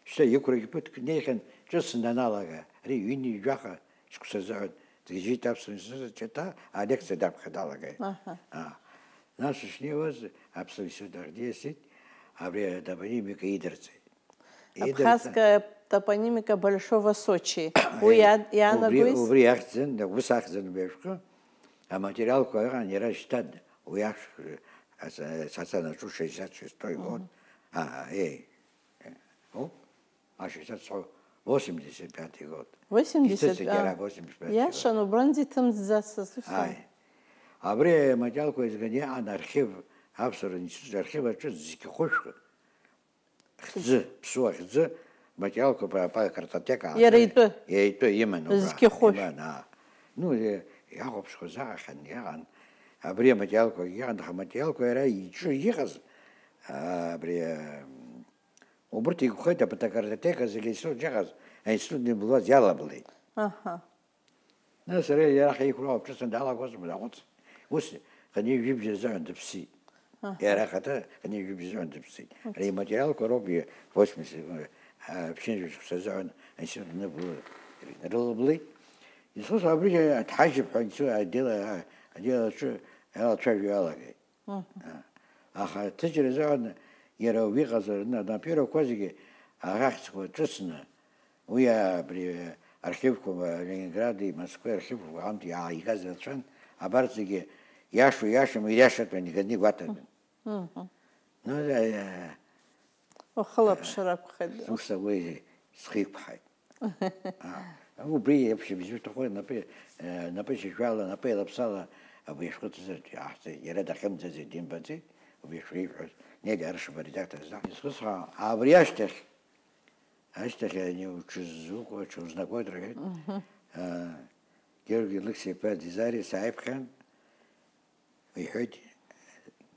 шьҭа иқәрагь ԥыҭк неихьан, ҿыцны даналага, ари ҩынҩажәаха шықәса азыҳәан дгьежьит аԥсуа институт аҿы, алекциа даԥхьа далагеит. Нас ишнеиуаз аԥсуа институт ахь диасит, абри атопонимика идырҵеит. Абхазская топонимика Большого Сочи. Уи иа-, иаанагои? Убри, убри ахьӡын, ус ахьӡын убри ашәҟәы. Аматериалқәа ыҟан, иара шьҭа уи ашәҟәы, ас-, сацанаҿу шестьдесят шестой год. А, ей. Оп. А шестьдесят восемьдесят пятый год. Восемьдесят, Иҭыҵит иара а. восемьдесят пятый год. Иашан, убранӡа иҭымҵӡацызт, ус. Ааи. Абри аматериалқәа еизганы иҟан архив, аԥсуара институт архив аҿы зқьхәышәк хьӡы, ԥсуа хьӡы, материалқәа па, па картотека Иара ааҵаны, итәы. Иара итәы иман убра. Зқьхәышә. Иман, аа. Ну, е-, иахәаԥшхоз аҟахьан, иҟан. Абри аматериалқәа иҟан, аха аматериалқәа иара иҿы иҟаз, аа, абри, аа, убырҭ игхеит, аԥыҭакартотека зегьы аинститут иҟаз, аинститут иблуаз иалаблеит. Аҳа. Нас сара иара ҳаиқәра ҿыцны далагозма, даҟәыҵ. Ус, хынҩажәи жәибжь азыҳәан дыԥсит. Иара ахаҭа хынҩажәи жәибжь азыҳәан дыԥсит. Ари иматериалқәа роуп, и-, восемьдесят, а, ԥшьынҩажәа шықәса азыҳәан аинститут аныблуа рылаблит. Изхысҳәаау абригь дҳажьып ҳәа институт адел, а, адел аҿы алацәажәо иалагеит. Аха аҭыжьра азыҳәан иара уи иҟазар, на-, напирақәа зегьы арахьӡқәа ҿыцны, уи абри архивқәа, Ленингради Москвеи архивқәа аҟынтә иааигаз рацәан, абарҭ зегьы иашоу иашам, ириашатәу иганы игәаҭатәын. Ну, э, Ухылаԥшыр акәхеит. Ус ауеи, схы иқәҳаит. А, убри еиԥш ибзиа шәҭаху, напы, э, напы шьашәала, напы еилаԥсала, абри ашәҟәы ҭазырҭ иаҳҵеит. Иара дахьымӡаз идимбаӡеит, убри ашәҟәы ишәҳәоз, Нели Аршба редактор зна. Изхысҳәаау, абри ашьҭахь, ашьҭахь ани уҽыззуку, уҽузнакуеит рҳәеит. А, Георги Алықьса-иԥа Дизариа сааиԥхьан, Иҳәеит,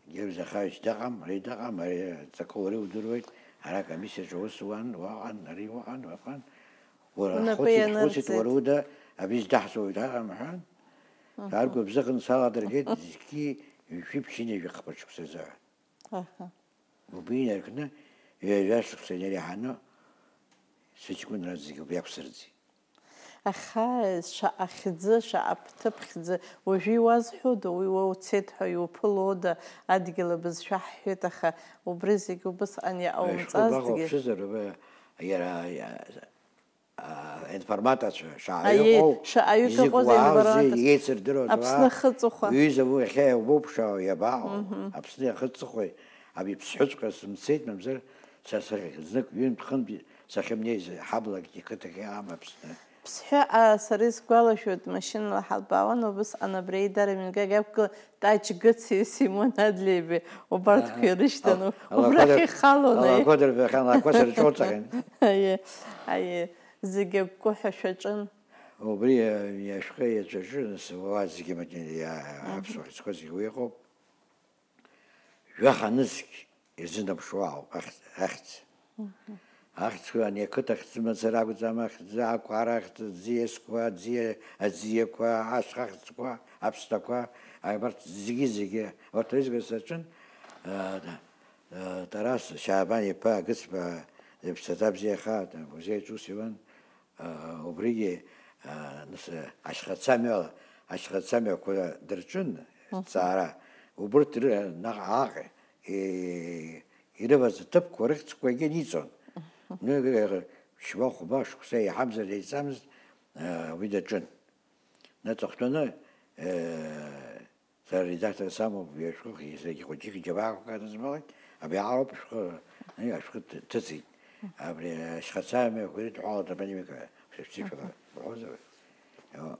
Георги Захарович дыҟам, ари дыҟам, ари аҵакы уара иудыруеит, ара акомиссиаҿы аус уан, уаҟан, ари уаҟан, уаҟан. Уара Унапы ҳхәыцит, ианырҵеит. Ҳхәыцит, уара уда, абри здаҳҵоит, аҟам ҳәан. Аргәыбзыӷ нсаладыргеит, зқьи жәшәи ԥшьынҩажәи хԥа шықәса азыҳәан. Аҳа. Убри инаркны, ҩажәа шықәса инареиҳаны, сыҷкәынра зегьы убри ақәсырӡит. Аха шаҟа хьӡы, шаҟа ԥҭыԥ хьӡы, уажәы иуазҳәода, уи уа уцеит ҳәа иуԥылода, адгьыл абызшәа ҳҳәеит, аха убри зегь убысҟан иҟаумҵазҭгьы. Ишәҟәы абаҟоу ԥшызар, уи иара, а, информаторцәа шаҟа Аиеи, иҟоу, шаҟаҩык изакә ыҟоузеи уааузи, информатор? Еицырдыруаз Аԥсны уаа, ахыҵыхәа. Ҩыза уи иахьа иабоуп шаҟа, иабаҟоу? Мгм. Аԥсны ахыҵыхәеи, абри ԥсҳәыҵәҟьа сымцеит, мамзар, са сахь-, знык ҩынтә-хынтә сахьымнеиз, ҳаблак иқыҭахь иҟам Аԥсны. Ԥсҳәы, а, сара исгәалашәоит, машьынала ҳалбаауан, убысҟан абри аидара Мингаг иақәгылан, Таҷ Гыци Симон Адлеиби, убарҭқәа Ага. ирышьҭан, Ал-, убрахь алақәа дыр-, ихалон, аи. Алақәа дырбахьан, алақәа сырҿоуҵахьан. Аиеи, аиеи, зегь агәгәаҳәа шәаҿын. Убри, а, ашәҟәы иаҵәаҿы, нас, уа зегьы мадин-, иа-, Мгм. аԥсуа хьӡқәа зегьы уи ыҟоуп. Жәаха нызқь ирзынаԥшуа ауп ахьӡ, ахьӡ. Мгм. Ахьӡқәа ани ақыҭа ахьӡ мацара акәӡам, ахьӡ акәара ахьӡ, аӡиасқәа, аӡиа-, аӡиақәа, ашьха ахьӡқәа, аԥсҭақәа, абарҭ зегьы-зегьы, урҭ рызегьы саҿын, а, а, Тарас Шьаабан-иԥа Агыцба, иԥсаҭа бзиахааит, музеи ҿус иуан, а, убригьы, а, нас, ашьхацамҩала, ашьхацамҩақәа дырҿын, Мгм. ҵаара, убырҭ ры-, наҟ-ааҟ, и-, ирываз аҭыԥқәа рыхьӡқәагьы ниҵон. Мгм. Ну, ш-, шьба-хәба шықәса еиҳамзар еиҵамызт, а, уи даҿын. Наҵыхәтәаны, э, Сара аредактор самоуп, ҩажәхых, саргьы хәыҷык џьабаақәак адызбалеит, абри аҟароуп ашәҟәы, ани, ашәҟәы ҭ-, ҭыҵит. Абри ашьхацамҩақәа ирыдҳәалоу атопонимика, шәыԥсышәала Мгм. уҳәозар,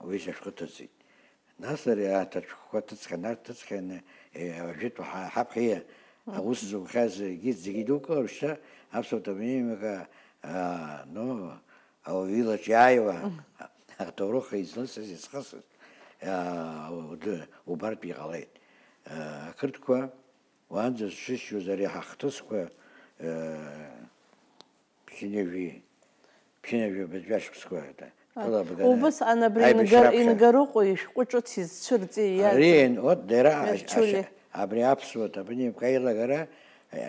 уи ашәҟәы ҭыҵит. Нас ари аҭаҭәқәа ҭыҵхьан, арҭ ҭыҵхьан, э, ажәытә ҳа-, ҳаԥхьа Мгм. аус зухьаз зегьы, зегьы идукылар, шьҭа аԥсуа топонимика, а, ну, Ауаҩы илаҿиааиуа, аҭоурых излысыз, изхысыз, аа, уд-, убартә иҟалеит. Аа, ақырҭқәа уаанӡа зҽызшьуаз ари ҳахҭысқәа, аа, ԥшьынҩажәи, ԥшьынҩажәи абатәи ашықәсқәа, Ааи. Ылабганы Убысҟан абри аибашьра Ингар-, аԥхьа. Ингарыҟәа ишәҟәы ҿыц изцәырҵи, Ари, иаҵан. Ен-, вот, дара, Мерчули. Ашьа-, абри аԥсуа топонимқәа аилагара,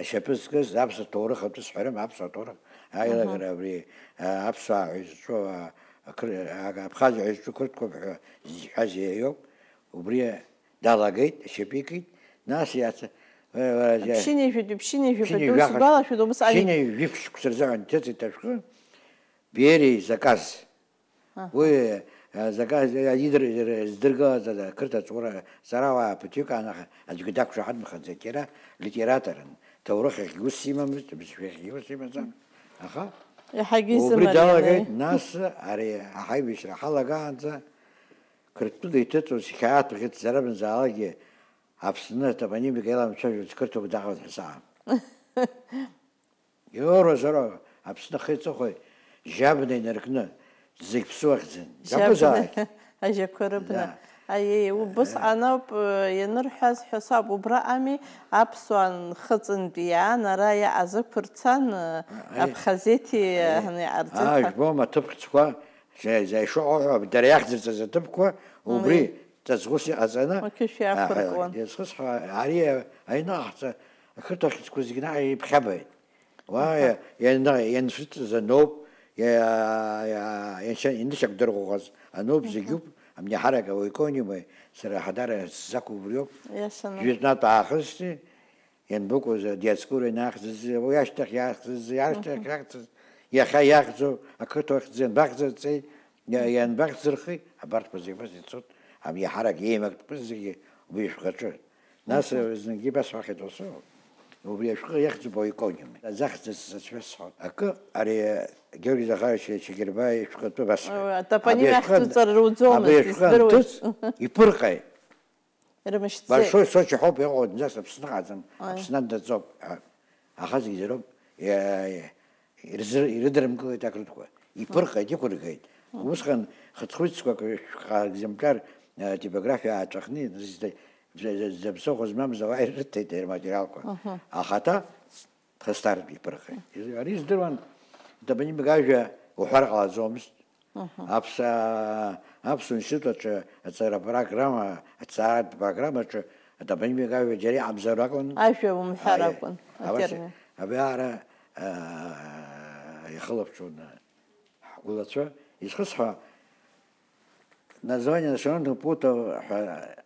ашьапы зкыз аԥсуа ҭоурых атәы сҳәарым, аԥсуа ҭоурых аилагара Аҳа. Абри, а, аԥсуаа ҳәа изҿу, а, ақыр-, а, Абхазиа ҳәа изҿу қырҭқәоуп ҳәа зызҳәаз иара иоуп. Убри далагеит, ашьапы икит, нас иац-, э, э, Ԥшьынҩажәатәи, ԥшьынҩажәатәи, ԥшьынҩажәи ус жәаха-, гәалашәоит, убыс али- ԥшьынҩажәи жәиԥшь шықәса рзыҳәан иҭыҵит ашәҟәы, Бериа изаказ. Аҳа. Уи, э, заказ, э, идыр-, э, здыргылаз, э, қырҭ аҵура, ҵарауаа ԥыҭҩык аан, аха аӡәгьы дақәшаҳаҭымхаӡеит, иара литераторын, ҭоурыхахьгьы ус имамызт, бызшәахьгьы ус имаӡам. Аха Иаҳагьы убри изымариан, далагеит, аи. Нас ари аҳаибашьра ҳалагаанӡа Қырҭтәыла иҭыҵуаз хьаатә ӷьыцзарамзаалакгьы Аԥсны атопонимика иаламцәажәоз қырҭуп дахоит ҳәа саҳам. Иоуразоуроу Аԥсны ахи аҵыхәеи жьабна инаркны, зегь ԥсуахьӡын. Жьабна, Закәызаалак? Ажьақәа рыбна. Да. Аиеи, убысҟан ауп, э, ианырҳәаз ҳәа сауп, убраҟами аԥсуаа нхыҵынтә иаан, ара иаҟаз ықәырцан, э, Аи. Абхазеҭи, Аи. Ҳәа иҟарҵеит Аа, ҳәа. Жәбома аҭыԥхьӡқәа, за-, за ишыҟоу ҳәа, дара иахьӡырҵаз аҭыԥқәа, убри Аи. Ҵаҵӷәыс иҟаҵаны, Уқьышә иақәыркуан. Аҳ-, иазхысҳәа, ари аҩныҟа ҳҵа-, ақырҭуа хьӡқәа зегьы наҟ иԥхьабаит. Уа Аҳа. Иа-, ианна-, ианшәыҵыз аноуп, иа-, иа-, ианша-, ианышьақәдырӷәӷәаз аноуп, Аҳа. Зегьуп, амни ҳарак ауаҩ конимаҩ, сара ҳадара сзақәу убриоуп. Иашаны. Жәытәнатә аахысти, Ианбыкәыз адиаскура ианахьӡыз, уи ашьҭахь иахьӡыз, ашьҭахь Мгм. иахьӡыз, иахьа иахьӡу, ақыҭа ахьӡ ианбахьӡырҵеи, иа-, Мгм. ианбахьӡырхи, абарҭқәа зегьы абас ицоит, ам-, иаҳарак еимактәқәа зегьы убри ашәҟәы аҿы. Нас Мгм. зынгьы ибасҳәахьеит досу, убри ашәҟәы иахьӡуп Поэконим. Аӡахьӡ сацәшәасҳәоит. Акы, ари Георги Захарович Чегербаи ишәҟәы атәы басҳәоит. Ы, атопоним Абри ашәҟәы ахьӡуҵар руӡомызт, Абри ашәҟәы издыруеит. антыҵ, иԥырҟеит. Ирмышьҭӡеит. Большой Сочи ҳәоуп иҟоу, зынӡаск Аԥсныҟа аӡам, Аи. Аԥсны андаҵоуп ҳәа. Аха зегь роуп, иа-, ирзыр-, ирыдырымкылеит ақырҭқәа. Иԥырҟеит, иқәыргеит. Мгм. Усҟан хыцхәыцқәак, шәҟа-, екземпляр, а, типографиа ааҵәахны, зда-, зда-, зда-, зда-, ԥсыхәа змамыз ауаа ирыҭеит ари аматериалқәа. Мгм. Ахаҭа Хыстартә иԥырҟеит. Ари здыруан, атопонимик ажәа уҳәар ҟалаӡомызт. Мгм. Аԥс-, а, Аԥсуа институт аҿы аҵара программа, аҭҵааратә программаҿы атопонимик ажәа џьара иҟамзар акәын. Ажәа умҳәар Аи, акәын, абас атермин. Абри аара, а, иахылаԥшуан ҳгәылацәа. Изхысҳәа, Название населённых пунктов ҳәа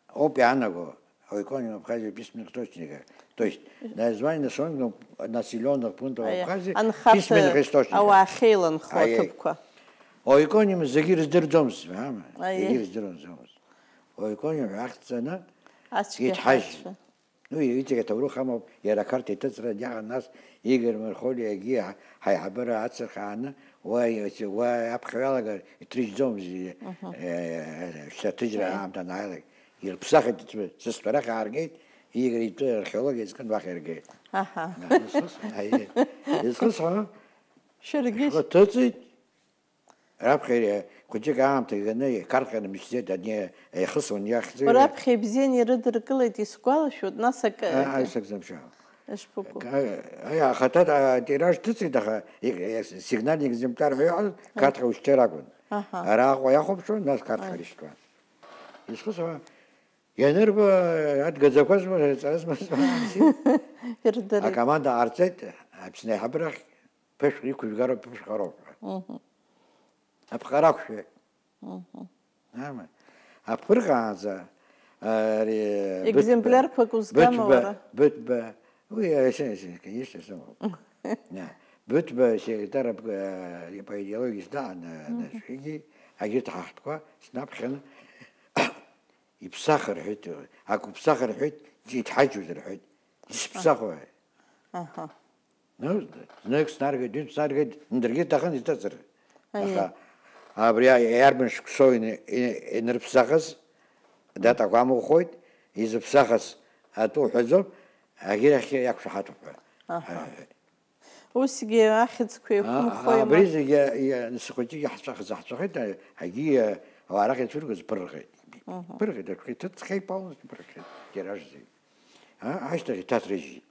ауп иаанаго, Ойконим Абхазии письменных источниках. То есть, название населённых, населённых пунктов Абхазии письменных источниках. Ауаа ахьеиланхо аҭыԥқәа. Ойконим зегьы ирыздырӡомызт, аама? Зегьы ирыздырӡомызт. Ойконим ҳәа ахьӡ ҵаны ицҳажьит. Ну, иҵегь аҭоурых амоуп, иара ақарҭ иҭыҵра диаҟан, нас Игор Мархолиагьы ҳа-, ҳаиҳабыра ацырхааны, уа, уа аԥхьаҩ алагар иҭрыжьӡомызт, э, шьҭа аҭыжьра аамҭа анааилак. Ирыԥсахит, сыстәарахь ааргеит, Игор итәы археологиа изкын уахь иргеит. Аҳа. Изхысҳәа, аиеи. Изхысҳәа, шьаргьы шәҟәы ҭыҵит, Раԥхьа хәыҷык аамҭа ганы, иқарҭҟьаны мчӡеит, ани еихысуан иахьӡу. Раԥхьа ибзианы ирыдыркылеит, исгәалашәоит, нас акы, А, акы. Аисакзамшьа. Ишԥыкәу? Ка-, аи, ахаҭа атираж ҭыҵит, аха, и-, и-, сигнальный экземпляр ҳәа иҟаз, Аи. Қарҭҟьа ушьҭыр акәын. Аҳа. Ара Аҟәа иахәаԥшуан, нас Қарҭҟьа Аи. Ишьҭуан. Исхысуа, ианырба, адгаӡақәа змаз, аҵара змаз, Ирдырит. Акоманда ҟарҵеит, Аԥсны аиҳабырахь, ԥышәҟа иқәыжәгароуп, ԥышәҟароуп ҳәа. Мгм. Аԥҟара ақәшәеит. Мгм. Ама. Аԥырҟаанӡа, ари, Быҭәба, Екземплиарқәак узгама Быҭәба, уара? Быҭәба, уи, э, конечно, конечно, сымоуп. На, Быҭәба секретар, э, по идеологии сдаан, э, Мгм. Нас, егьи, агьырҭ ҳаҳҭқәа снаԥхьаны, иԥсахыр ҳәеит, ак уԥсахыр ҳәеит, иҭҳаџьуз рҳәеит. Исԥсахуа. Аҳа. Ну, знык снаргеит, ҩынтә снаргеит, даргьы иҭахын иҭыҵыр. Аиеи. Аха абри иарбан шықәсоу ин-, ин-, инырԥсахыз, датақәа амухоит, изыԥсахыз атәы уҳәаӡом, агьырахь иақәшаҳаҭуп ҳәа. Аҳа. Аҳәа. Усгьы ахьӡқәа А-, еиқәымхо а-, абри иман. Зегьы, и-, схәыҷы иаҳҵәахыз ҳҵәахит, а-, агьи, а-, арахь ицәыргаз ԥыррхеит. Мгм. Ԥыррхеит, аҽхәа иҭыҵхьеит полностью, ԥыррхеит, тираж зегь. А-, ашьҭахь иҭаҭрыжьит.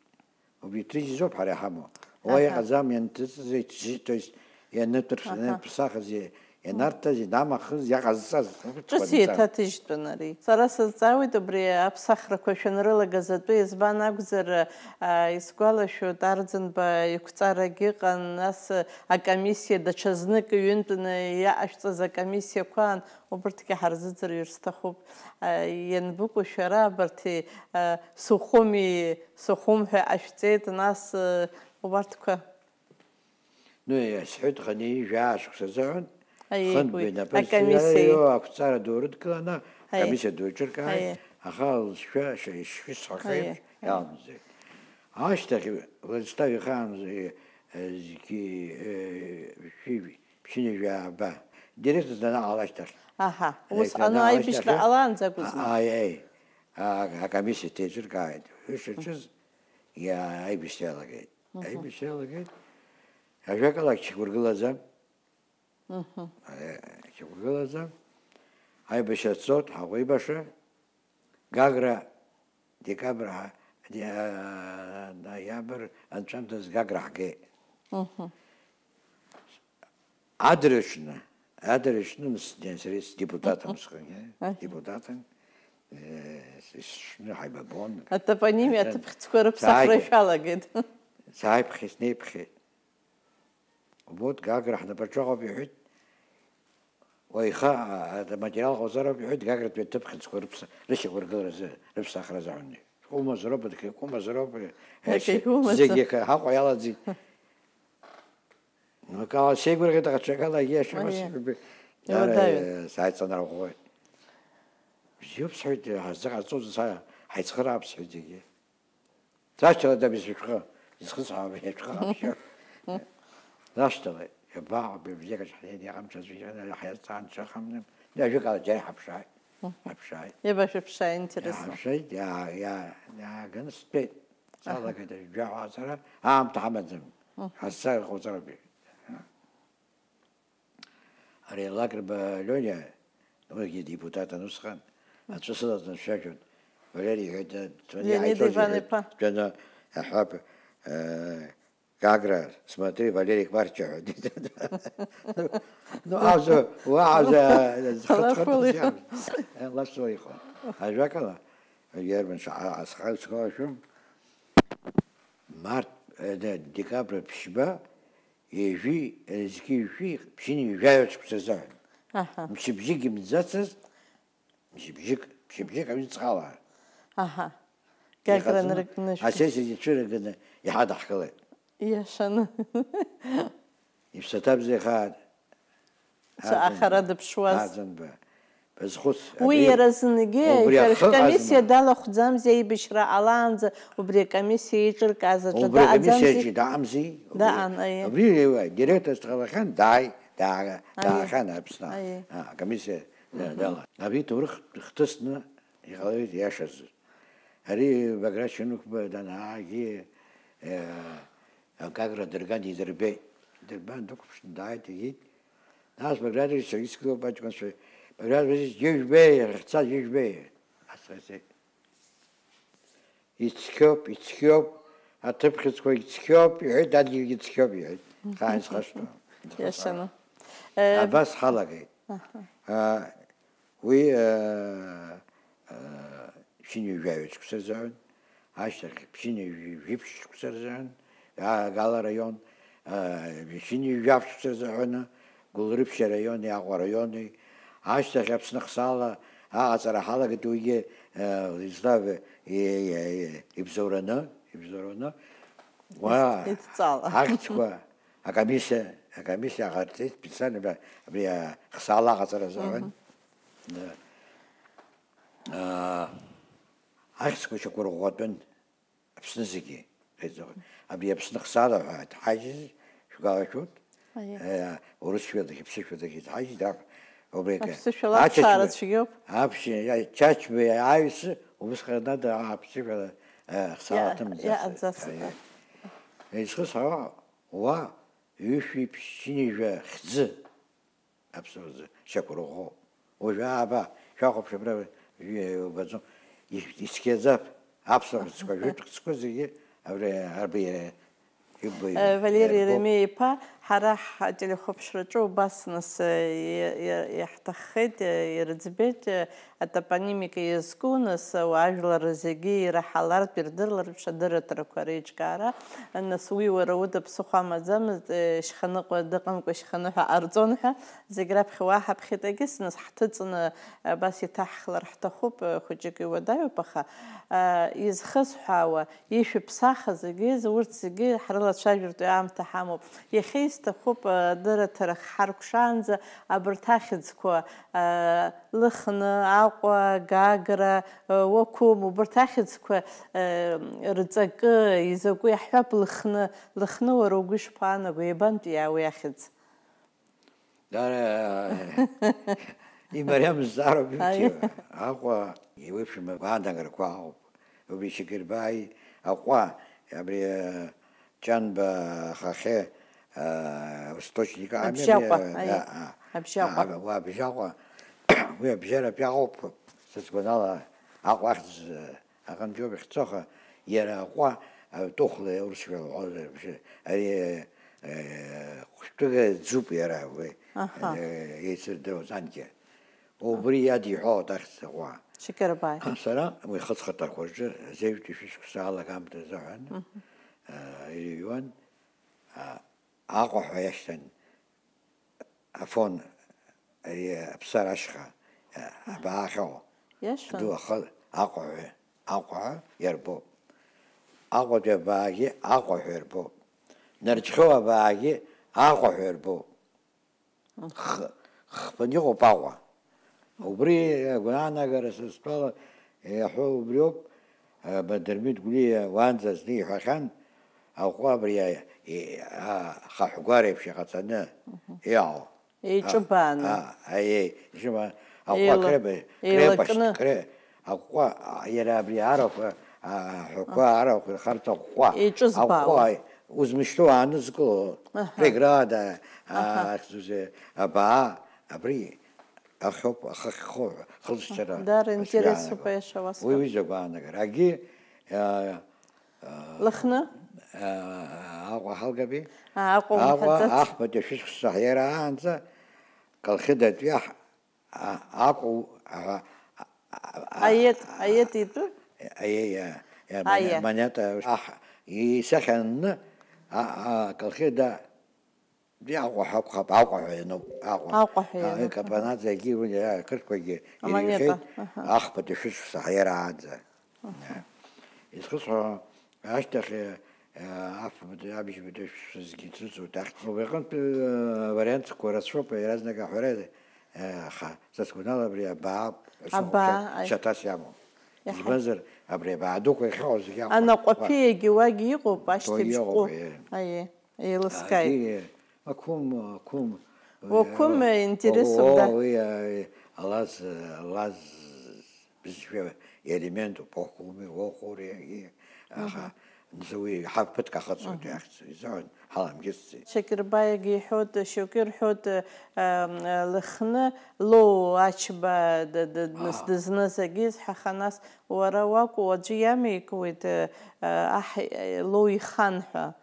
Убри иҭрыжьызоуп ҳара иҳамоу. Уа Аҳа. Иҟаӡам ианҭыҵыз, иҭжьы-, то есть, ианытәырш-, Аҳа. Ианытәсахыз, и-, ианарҭаз, инамахыз, иаҟазҵаз. Ҿыц еиҭаҭыжьтәын ари. Сара сазҵаауеит абри аԥсахрақәа шәанрылагаз атәы, избан акәзар, а, исгәалашәоит, Арӡынба иқәҵарагь ыҟан, нас, а, акомиссиа даҽазнык ҩынтәны иаҟашәҵаз акомиссиақәан, убырҭгьы ҳарзыӡырҩыр сҭахуп. А, ианбыкәу шәара абарҭи, а, Сухуми, Сухум ҳәа иҟашәҵеит, нас, а, убарҭқәа? Ну, иасҳәеит, хынҩажәи жәаа шықәса азыҳәан, Аиеи, хынтә уи, инапы акомиссиа. Иаиуа ақәҵара ду рыдкыланы, Аиеи. Акомиссиа ду еиҿыркааит, Аиеи. Аха лшәа ша-, ишшәысҳәахеиԥш, Аиеи. Иалымҵит. Ашьҭахь Владислав ихаан, э, э, зқьи, э, шәи-, ԥшьынҩажәи ааба. Директор данаҟала ашьҭахь. Аҳа, ус Директор ано данаҟала аибашьра ашьҭахь, ҟалаанӡа акәызма? А-, аиеи. А-, акомиссиа ҭеиҿыркааит. Ишаҿыз, иа-, аибашьра иалагеит. Мгм. Аибашьра иалагеит. Ажәакала, ак чықәыргылаӡам. Мгм. Э, чықәыргылаӡам. Аибашьра цоит, ҳаӷәибаша. Гагра, декабр, ҳа-, де-, а, ноиабр анҵәамҭаз Гагра ҳгеит. Мгм. Адырҩаҽны, адырҩаҽны, нас, сара сдепутатом Мгм. сҟан, э, Аҳ. Депутатом, э, с-, сшны ҳаибабон. Атопонимиа Аҭ-, аҭыԥхьӡқәа рыԥсахра сааигәа. Шәалагеит. Сааиԥхьеит, снеиԥхьеит. Вот, Гагра ҳнапаҿы ыҟоуп, иҳәеит. Уаҩха, а, а, аматериал ҟауҵароуп, иҳәеит, Гагратәи аҭыԥхьыӡқәа рыԥса-, рышьақәыргыларазы, рыԥсахразы ҳәа. Шәҟәымазароуп, дқьышәқәымазароуп, э, Иахьагьы умаӡам. Зегьы акы-, ҳаҟәа иалаӡит. Акала сеигәырӷьеит, аха ҽакала иашамас Аиеи. Иуадаҩын. Ара, э, сааиҵанарӷәӷәоит. Бзиоуп, сҳәеит, ҳаззыҟарҵоз са ҳаицхыраап, сҳәеит, зегьы. Сашьҭалеит абри сышәҟәы, исхысҳәаап абри ашәҟәы ҟаԥшьы. Сашьҭалеит, иабаҟоу, библиотекаҿ ҳнеины иҟамҵаз, ҳазҵаан ҽахамны, ажәакала, џьара иҳаԥшааит, ҳаԥшааит. Иабашәыԥшааи, интересно. Иҳаԥшааит, иаа-, иаа-, иааганы стәеит. Аҳа. Салагеит ажәжәаҳәа аҵара, аамҭа ҳамаӡам. Мгм. Ҳазцар ҟауҵароуп. Ари Лакрба Лиониа, уигьы депутатын усҟан, аҵәы сылаҵаны дцәажәон. Валери иҳәеит, дтәаны Леонид иҟаиҵоз Иван иҳәеит, иԥа. Дтәаны, аҳәап, э, Гагра, смотри, Валери Кварча ҳәа. Ну, ну, абза, уа, абза, Алаф зхаҭхаҭа уалихуан. Зиан. Э, лаф уалихуан. Ажәакала, иарбан шаҟа асхаҩ схылашәом. Март, э, де-, декабрь ԥшьба, ҩажәи, э, зқьи жәшәи, ԥшьынҩажәаҩа шықәса азыҳәан. Аҳа. Мчыбжьык имӡацызт, мчыбжьык, мчыбжьык аҩныҵҟала. Аҳа. Гагра иҟаҵаны, ныркны шәгәы- асессиа ицәырганы иҳадаҳкылеит. Иашаны. Иԥсаҭа бзиахааит. Ца-, Аӡын-, ахара дыԥшуаз. Аӡынба. Базхәыц, Уи абри, иара зынгьы убри шәара ахы шәкомиссиа ҟазма? Далахәӡамзи, аибашьра ҟалаанӡа убри акомиссиа еиҿыркааз аҿы Убри акомиссиа даҟаӡамзи? аҿы даамзи? Убри, Даан, аиеи. Абри, э, директорс дҟалахьан, дааи, даа-, Аиеи. даахьан Аԥсны. Аиеи. А, акомиссиа, э, Мгм. дала. Абри ҭоурых хҭысны иҟалеит иашазы. Ари Баграт Шьынқәба данаагьы, э, Гагра дырган идырбеит. Идырбан дықәԥшны дааит, иҳәит. Нас Баграт Васильевич саргьы сгылоуп аҷкәынцәа. Баграт Васильевич, џьыжәбеи, иахьцаз џьыжәбеи? Ас сҳәеит. Ицқьоуп, ицқьоуп, аҭыԥхьыӡқәагь цқьоуп, иҳәеит, адгьылгьы цқьоуп, иҳәеит. Хаан исхашҭуам. Иашаны. Э, Абас ҳалагеит. Аҳа. А, Уи, э, э, ԥшьынҩажәаҩа шықәса рзыҳәан, ашьҭахь ԥшьынҩажәи жәиԥшь шықәса рзыҳәан, Га-, Гала араион, э, ԥшьынҩажәи жәаф шықәса рзыҳәан, Гәылрыԥшь араиони Аҟәа араиони, ашьҭахь Аԥсны ахсаала аҟаҵара ҳалагеит, уигьы, э, Владислав и-, и-, и-, ибзоураны, ибзоураны, уа Идҵала. Ахьӡқәа, акомиссиа, акомиссиа ҟарҵеит, специально абри ахсаала аҟаҵара азыҳәан. Мгм. Да. Аа, ахьӡқәа шьақәырӷәӷәатәын Аԥсны зегьы. Абри Аԥсны ахсаала ҳәа ҳаиҭҳажьыз, шәгәалашәоит. Аиеи. Э, урысшәа дахь, аԥсышәа дахь иҭҳажьыз, дап, убри акы. Аԥсышәала Ачачба, аԥшаара цәгьоуп. Аԥшьа, Чачба аҩсы, убысҟан ада аԥсышәала, э, ахсаала Иа-, аҭымҵацызт. иааӡацызт. Аиеи. Изхысҳәаауа, уа ҩышәи ԥшьынҩажәа хьӡы. Аԥсуа рзы шьақәырӷәӷәоуп. Уажәы ааба, шәахәаԥш абра, убаӡом, ицқьаӡап, аԥсуа хьӡқәа, жәытә хьӡқәа зегьы абри, арбеиара иббоит. Э, Валери иарбоуп. Еремеи-иԥа, ҳара ҳтелехәаԥшраҿы убас нас, э, и-, и-, иаҳҭаххеит, э, ирыӡбеит, э, атопонимика иазку, нас, э, ажәлар зегьы ираҳалартә, ирдырлартә шәадырраҭарақәа реиҿкаара, нас уи уара уда ԥсыхәа амаӡамызт, э, Шьханыҟәа дыҟамкәа Шьханыҳәа ҟарҵон ҳәа, Зегь раԥхьа уаҳа ԥхьатәагьы нас ҳҭыҵны, абас иҭаҳхлар ҳҭахуп, хәыҷык иуадаҩуп, аха, а, изхысҳәаауа, ишәыԥсаха зегьы, урҭ зегьы ҳрылацәажәартә аамҭа ҳамоуп. Иахьа исҭахуп, а, дырраҭарак ҳаркәшаанӡа абарҭ ахьӡқәа, а, Лыхны, Аҟәа, Гагра, а, Уақәым, убарҭ ахьӡқәа, а, рҵакы, изакәу иаҳҳәап, Лыхны, Лыхны уара угәы ишԥаанаго, иабантәи иаауеи ахьӡ? Дара, имариам зҵаароуп, Аи. Иуҭиуа. Аҟәа, еиуеиԥшым агәаанагарақәа ыҟоуп. Убри Шьақьырбааи Аҟәа, абри, э, Ҷанба ахахьы, э, усточник ами, Абжьаҟәа, абри, аи. А, а, Абжьаҟәа. А, уа Абжьаҟәа. Уи абжьаратәи аҟоуп, сызгәанала, Аҟәа ахьӡ, э, Аҟынтәиоуп иахьцо, аха иара Аҟәа, а, Тыхәла аурысшәа лҳәозар, бжьы, ари, э, хәшәтәыга ӡуп иара, уи, Аҳа. э, еицырдыруаз анкьа. Убри иадиҳәалоит ахьӡ Аҟәа. Шьакьырбааи. Сара уи хыҵхаҭақәа рҿы зеижәтәи шәышықәса алагамҭа азыҳәан, Мгм. э, ирыҩуан, а, Аҟәа ҳәа иашьҭан. Афон, ари аԥсар ашьха, а, абаа ахьоу. Иашан. Ду ахы Аҟәаҳәа, Аҟәаҳәа иарбоуп. Аҟәатәи абаагьы Аҟәаҳәа ирбоуп. Нарџьхьоу абаагьы Аҟәаҳәа ирбоуп. Х-, хԥан иҟоуп Аҟәа. Убри агәаанагара са стәала иаҳәо убриоуп, а, Бадырмит Гәлиа уаанӡа зны иҳәахьан, Аҟәа абри, а, и-, а, хаҳәгәар еиԥш иҟаҵаны Мгм. иҟоу. Еиҿыбааны. А, а, аиеи, ишыма, Аҟәа Еила-, Кребе-, еилакны. Крепость, Кре-, Аҟәа, а, иара абри арахә, а, аҳәақәа, Аҳ. арахә, ихарҭәа Аҟәа. Еиҿызбаауа. Аҟәа, узмышьҭоу аанызкыло, Аҳа. Преграда, а, Аҳа. ахьӡузеи, абаа, абри. Ахьоуп, ахы ахьхоу ҳәа, хылҵшьҭра Даара асҩаанагоит. Интересуп, аиаша, уасҳәап. Уи, уи закәу аанагара. Агьи, а, а, Лыхны? а, Аҟәа ҳалгаби? А, Аҟәа Аҟәа, умҳәаӡац? Ахԥатәи ашәышықәса ҳиара аанӡа, Колхидатәи аҳ-, а, Аҟәа, а, а, а, Аед, а, Аед итәы? Аиеи, а, а, Аиа. Мани-, Маниата аҳ-, исахьа анны, а, а, Колхида Аҟәа ҳәа акәхап, Аҟәа ҳәа иануп, Аҟәа. Аҟәа ҳәа иануп, Аҟәа аҳа. Капанаӡагьы уи, а, ақырҭқәагьы Амонета, ирҳәеит, аҳа. Ахԥатәи шәышықәса ҳаиараанӡа. Аҳа. Исхысҳәо, ашьҭахь, а, афбатәи, абжьбатәи шәышықәсазгьы ицәыҵуеит ахьӡ. Убри аҟынтә, а, вариантқәа рацәоуп, иаразнак аҳәара, а, аха, са сгәанала, абри абаа, Абаа, шьа-, аи. Шьаҭас иамоу. Иаҳа. Избанзар, абри абаа дуқәа иахьыҟоу зегьы Аҟәа. Анаҟәаԥиагьы уагь иҟоуп, Уа ашьҭыбжь иҟоуп, ҟәы. Е. Аиеи. Еилыскааит. Егьи, ақәым, ақәым. Уақәым, О, интересуп, о, да. Уи, а, алаз, алаз бызшәа елементуп, уақәуми, уахәури, егьи, аха, Мгм. Нзы уи ҳа ԥыҭк ахыҵуеит, Мгм. Иахьӡу, изаҳәан, ҳаламгьысӡеит. Шьакьырбаиагьы иҳәоит, шьоукы ирҳәоит, ам, Лыхны, Лоу Ачба д-, д-, дныс-, Аа. Дызныз агьи, ҳаха нас, уара уакәу, аӡәы иамеикуеит, а, аҳ, Лоу ихан ҳәа.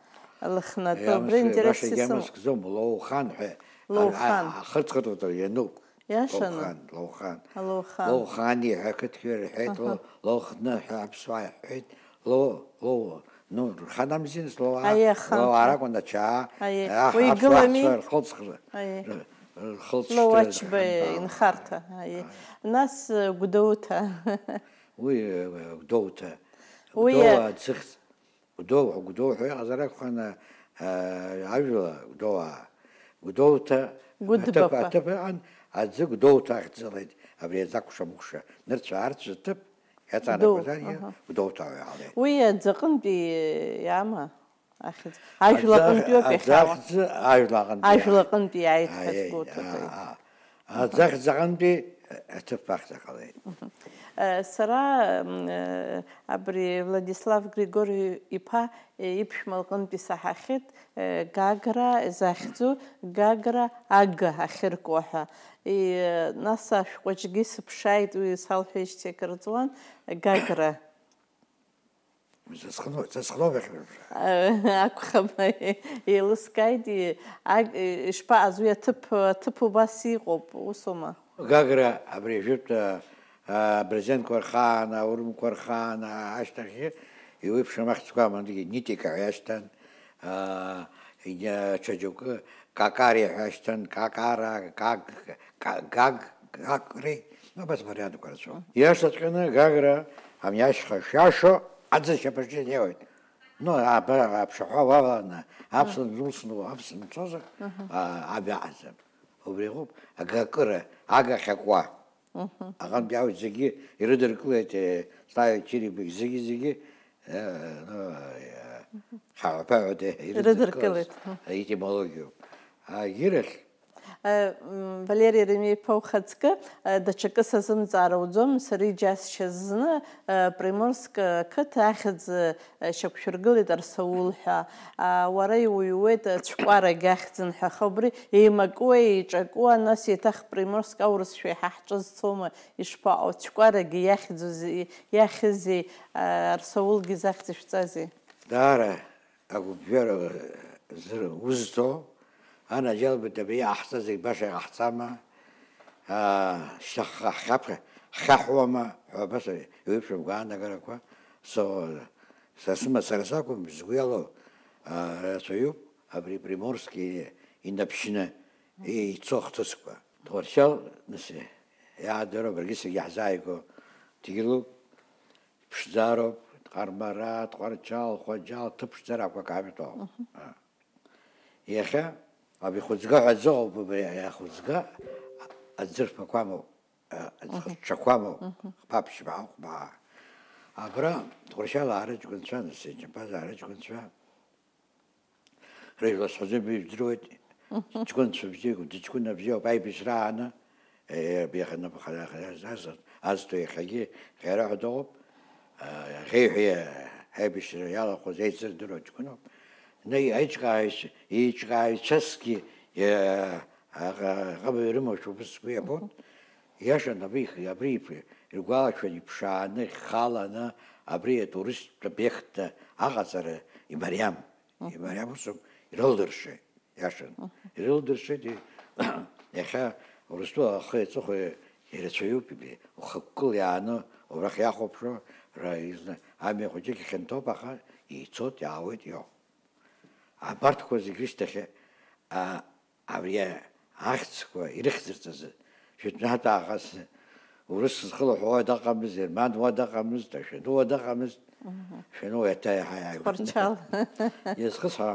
Лыхнатәы, Иамс-, убри интерес баша исымоуп. Иамыскӡом, Лоухан ҳәа. Лоухан. А, а, ахырҵ-хырҵәаҿы иануп. Иашаны? Лоухан, Лоухан. Лоухан. Лоухан иҳәа ақыҭқәа ирҳәеит, Аҳа. Лоу-, Лоухны ҳәа аԥсуаа иҳәеит, Лоу-, Лоу-, ну, рхан амзинс Лоуа-, Аиеи, ахан. Лоуаа ракәын ачаа, Аиеи. Аҳ-, Уи аԥсуаа игылами? Ҳцәа рхылҵ-, Аиеи. Р-, рхылҵ-, Лоу Ачба ҳанбаауа. Инхарҭа, аиеи. Аиеи. Нас, э, Гәдоуҭа. Уи, э, Гәдоуҭа. Уи, Гәдоуа э, аӡыхьӡ. Гәдоу, Гәдоу ҳәа иҟазар акәханы, аа, ажәла, Гәдоуаа. Гәдоуҭа Гәыдбақәа. Аҭыԥ, аҭыԥ ыҟан, аӡы Гәдоуҭа ахьӡылеит, абри аӡы акәша-мыкәша, нырцә-аарцә аҭыԥ иаҵанакуазаргьы Гәдоу, аҳа. Гәдоуҭа ҳәа иҟалеит. Уи аӡы аҟынтәи иама, ахьӡ? Ажәла Аӡы, аҟынтәиоуп аӡы иахьала. Ахьӡы ажәла аҟынтәи Ажәла иааит. Аҟынтәи иааит ҳәа Аиеи, сгәоуҭоит, аа, аиеи. Аа. Аӡы ахьӡ аҟынтәи аҭыԥ ахьӡ ҟалеит. Мгм. Э, сара, м, э, абри Владислав Григори-иԥа, э, иԥшәма лҟынтә исаҳахьеит, э, Гагра захьӡу, Гагра ага ахьыркуа ҳәа. И, э, нас ашәҟәаҿгьы сыԥшааит, уи салҳәеижьҭеи акыр ҵуан, Гагра. Сызхыну-, сызхыноу ахьырԥшаа. Акәхап, еилыскааит, и-, аг-, ишԥаҟаз, уи аҭыԥ, аҭыԥ убас иҟоуп, усоума? Гагра абри ажәытә, а, а, абырзенқәа рхаан, аурымқәа рхаан, а, ашьҭахьгьы иуеиԥшым ахьӡқәа аман, Нитика ҳәа иашьҭан, а, иня-, ҽаџьоукы Какари ҳәа иашьҭан, Какара, Как-, Ка-, Гаг, Гагри, ну, абас вариантқәа рацәоуп. Иашаҵәҟьаны, Гагра, ами ашьха шиашо, аӡы ашьапаҿы инеиуеит. Ну, аба-, аԥшаҳәа уаланы, аԥслан дулсны, аԥслан дцозар, Мгм. а, аб иаҟаӡам. Убри иҟоуп, агакыра, агахьакуа. Мгм. Аҟынтә иаауеит зегьы ирыдыркылеит, э, Слави Чирибеи зегьы-зегьы, э, ну, э, Мгм. хаҳәа-ԥаҳәада ирыдыркылеит. Ирыдыркылеит, мгм. Аетимологиоуп. Агьырахь, Э, м, Валери Ремеи-иԥа, ухаҵкы, э, даҽакы сазымҵаар ауӡом, сара иџьасшьаз зны, э, Приморск, э, қыҭа ахьӡ, э, шьақәшәыргылеит Арсаул ҳәа. А, уара иуҩуеит, э, цәкәарагь ахьӡын ҳәа, аха убри еимакуа, еиҿакуа, нас еиҭах Приморск аурысшәа еиҳа ҳҿызцома, ишԥаҟоу, цәкәарагьы иахьӡузеи, иахьызеи, э, Арсаулгьы захьӡ ишәҵазеи? Даара агәыԥжәара зыр-, узҭо, анаџьалбеит, абри иҟаҳҵаз зегь баша иҟаҳҵама, аа, шьҭахьҟа ҳхьаԥ-, ҳхьаҳәуама ҳәа абас еиуеиԥшым гәаанагарақәа со-, са сымаз, сара сакәым, сгәы иалоу, аа, рацәаҩуп абри Приморски инаԥшьны ицо хҭысқәа. Тҟәарчал, нас, иаадыруа абыргьы саргьы иаҳзааигәоу ҭигьылуп. Ԥшӡароуп, Ҟармара, Тҟәарчал, Хәаџьал, ҭыԥ ԥшӡарақәак аҩтәоуп. Мгм. А. Иахьа абри хәыӡга ҳәа аӡы ыҟоуп, абри ахәыӡга аӡырфақәа амоуп, а, Мгм. аӡхыҽҽақәа амоуп, Мгм. хԥа ԥшьба, хәба. Абра Тҟәарчал аараҷкәынцәа, нас, Џьамԥаз аараҷкәынцәа, Рыжәла сҳәаӡом, ижәдыруеит. Ҷкәынцәа бзиоуп, дыҷкәына бзиоуп, аибашьра ааны, э, иахьа нап хара-, хара-, аз-, азҭо иахьагьы ӷьара ҳәа дыҟоуп. А, ӷьеҩҳәа аибашьра иалахәыз еицырдыруа ҷкәыноуп. Наи-, аиҿкааҩцәа, еиҿкааҩцәасгьы, э, аҟ-, аҟыбаҩ рымоушәа убыс сгәы иабон. Иашан, абри, абри иф-, иргәалашәон иԥшааны, ихаланы, абри атуристтә обиектны аҟаҵара имариам. Мгм. Имариам усуп, ирылдыршеит, иашан. Мгм. Ирылдыршеит, и-, иахьа Урыстәыла ахи аҵыхәеи ирацәаҩуп, иби-, ухықәкыла иааны убрахь иахәаԥшуа, ра-, изна-, амҩа хәыҷык ихьанҭоуп, аха ицоит, иаауеит, иоуп. Абарҭқәа зегь рышьҭахь, а, абри ахьӡқәа ирыхьӡырҵаз, жәытәнатә аахыс урыс зхылаҳәуа дыҟамызт, ермануа дыҟамызт, ашәануа дыҟамызт, шәануа еиҭа иаҳа иааигәаӡаны. Тҟәарчал. Иазхысҳәа,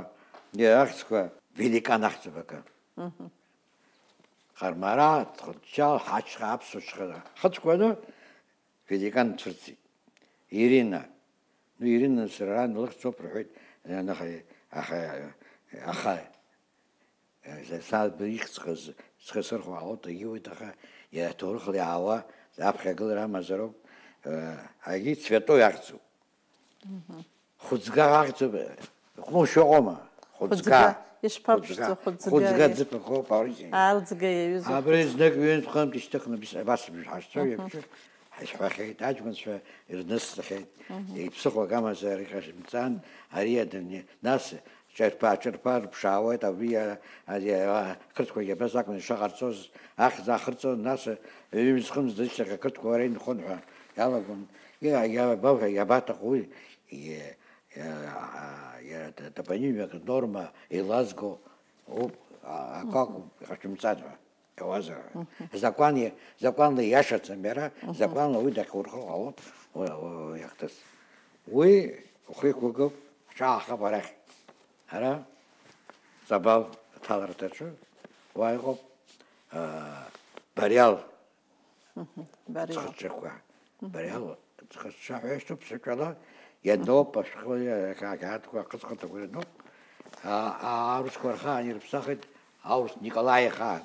иара ахьӡқәа великан ахьӡуп акы. Ҟармара, Тҟәарчал, Ҳачха, Аԥсуа Чха, хыцқәа аны великан цәырҵит. Ирина. Ну, Ирина сара ран лыхьӡуп рҳәеит, анаха, аха, аха, са ихьӡ схы сырхуа ҟалоит, агьиуеит, аха иара аҭоурыхла иаауа аԥхьагылара амазароуп, агьи цвету иахьӡуп. Хәыӡга ахьӡуп, иҟәнушьо ыҟоума? Хәыӡга. Хәыӡга. Ишԥаԥшӡо, хәыӡга. Хәыӡга ӡыԥ акоуп, аурыжьи. Алӡга иаҩызоуп. Абри знык ҩынтә-хынтә ишьҭыхны бис-, абас бжәҳәашьцәа ҩаԥшьы ҳашәҳәахьеит, аҷкәынцәа ирнысҵахьеит. Иԥсыхәа акамазар иҟашәымҵан, ари адунеи. Нас ҿырԥа-ҿырԥа рыԥшаауеит, абри а-, ари а-, ақырҭқәагьы абас акәын ишыҟарҵоз, ахьӡ ахырҵон, нас ҩымз-хымз дышьҭахь ақырҭқәа уара инхон ҳәа иалагон. Иа-, иа-, иабаҭаху уи? Иа-, иа-, иа-, топонимиак норма еилазго ауп, а-, акы акәым, иҟашәымҵан ҳәа. Иауазар ҳәа. Закәан иа-, закәанла ииашаӡам иара, закәанла уи дахьурхо ҟалоит, уи, уи, уи иахҭыс. Уи ухы иқәгылоуп, ҳҿаахап арахь. Ара Ҵабал аҭаларҭаҿы, уа иҟоуп, аа, Бариал Бариал. Ҵхыҽҽақәа. Бариал ҵхыҽҽа ҳәа ишьҭоуп сышәала, ианоуп ашәҟәы, ақьаадқәа, ахыҵхырҭақәа ианоуп. А, а, аурысқәа рхаан ирыԥсахит, аурыс Николаи ихаан.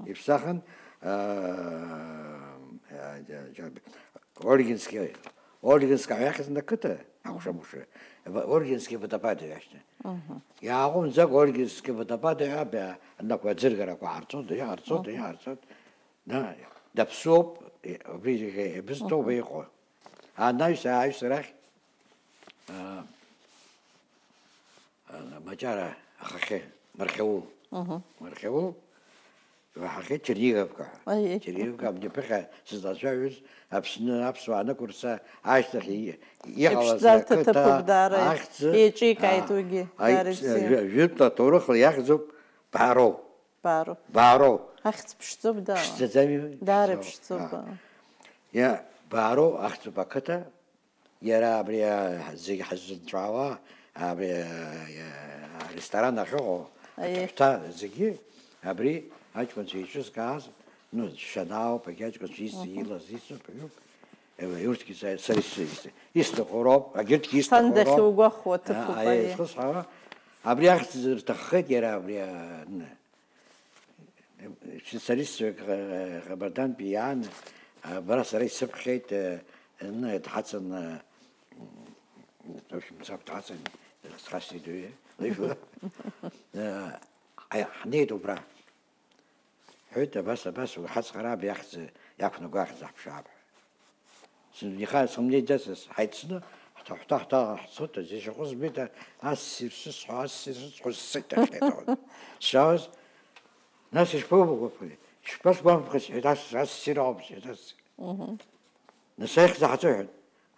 Иԥсахын, а, а, џьа-, џьа-, Ольгински, Ольгинска ҳәа иахьӡын ақыҭа, акәша-мыкәша, Ва-, Ольгински водопады иашьҭан. Иааҟәымҵӡакәа Ольгински водопады ҳәа аб-, анақәа аӡыргарақәа аарцоит, иҟарҵоит, иҟарҵоит. Да, даԥсоуп, убри зегьы ибызҭоуп иҟоу. Анаҩс, ааҩс арахь, а, а, Маҷара ахахьы, Мархьаул. Мархьаул, иаҳахьы Черниговка ҳәа. Аиеи. Черниговка, абни ԥыхьа сызлацәажәоз, Аԥсны аԥсуаа анықәырца ашьҭахь и-, иҟалаз иԥшӡарҭа ақыҭа ҭыԥуп даара, ахьӡ, еиҿикааит а, уигьы, аи-, даара ибзиа. Жә-, жәытәла аҭоурыхла иахьӡуп Баароу. Баароу. Баароу. Ахьӡ ԥшӡоуп, да. Ԥшӡаӡами? Даара ԥшӡоуп. Иа, Баароу ахьӡуп ақыҭа, иара абри, а, зегь ҳазынҵәаауа, абри, а, а, аресторан ахьыҟоу, аиеи, аҭыҳәҭа зегьы, абри аҷкәынцәа еиҿызкааз, ну, шәанаауп, егьи аҷкәынцәа ис-, илаз исуп, ҩуп. Э, урҭгьы са, са ис-, ис-, исҭаху роуп, агьырҭгьы исҭаху роуп. Сан дахьугәахәуа аҭыԥуп, а, аиеи. Исхысҳәаауа, абри ахьӡ рҭаххеит иара абри, а, н-, Сара исҳәо, Ҟабардантәи иаан, бара сара исыԥхьеит, ны дҳацын, в общем, саб дҳацын, схашҭит уи, лыжәла. Ҳнеит убра. Ҳҳәеит, абас, абас, уи ҳацхара абри ахьӡ иақәнаго ахьӡ ҳаԥшаап ҳәа. Сынтәа ихаан сымнеиӡацызт, ҳаицны, ҳҭа-, ҳҭа-, ҳҭа-, ҳцоит, аӡәы ишаҟәыз збеит, а-, ассир шысҳәо, ассир шысҳәо, ссеит ахьеиҭауан. Сшаауаз, нас ишԥоубгәаԥхеи, ишԥасгәамԥхеи, сҳәеит, ас, ассир ауп, сҳәеит, ассир. Мгм. Нас аихьӡ ҳаҵоит,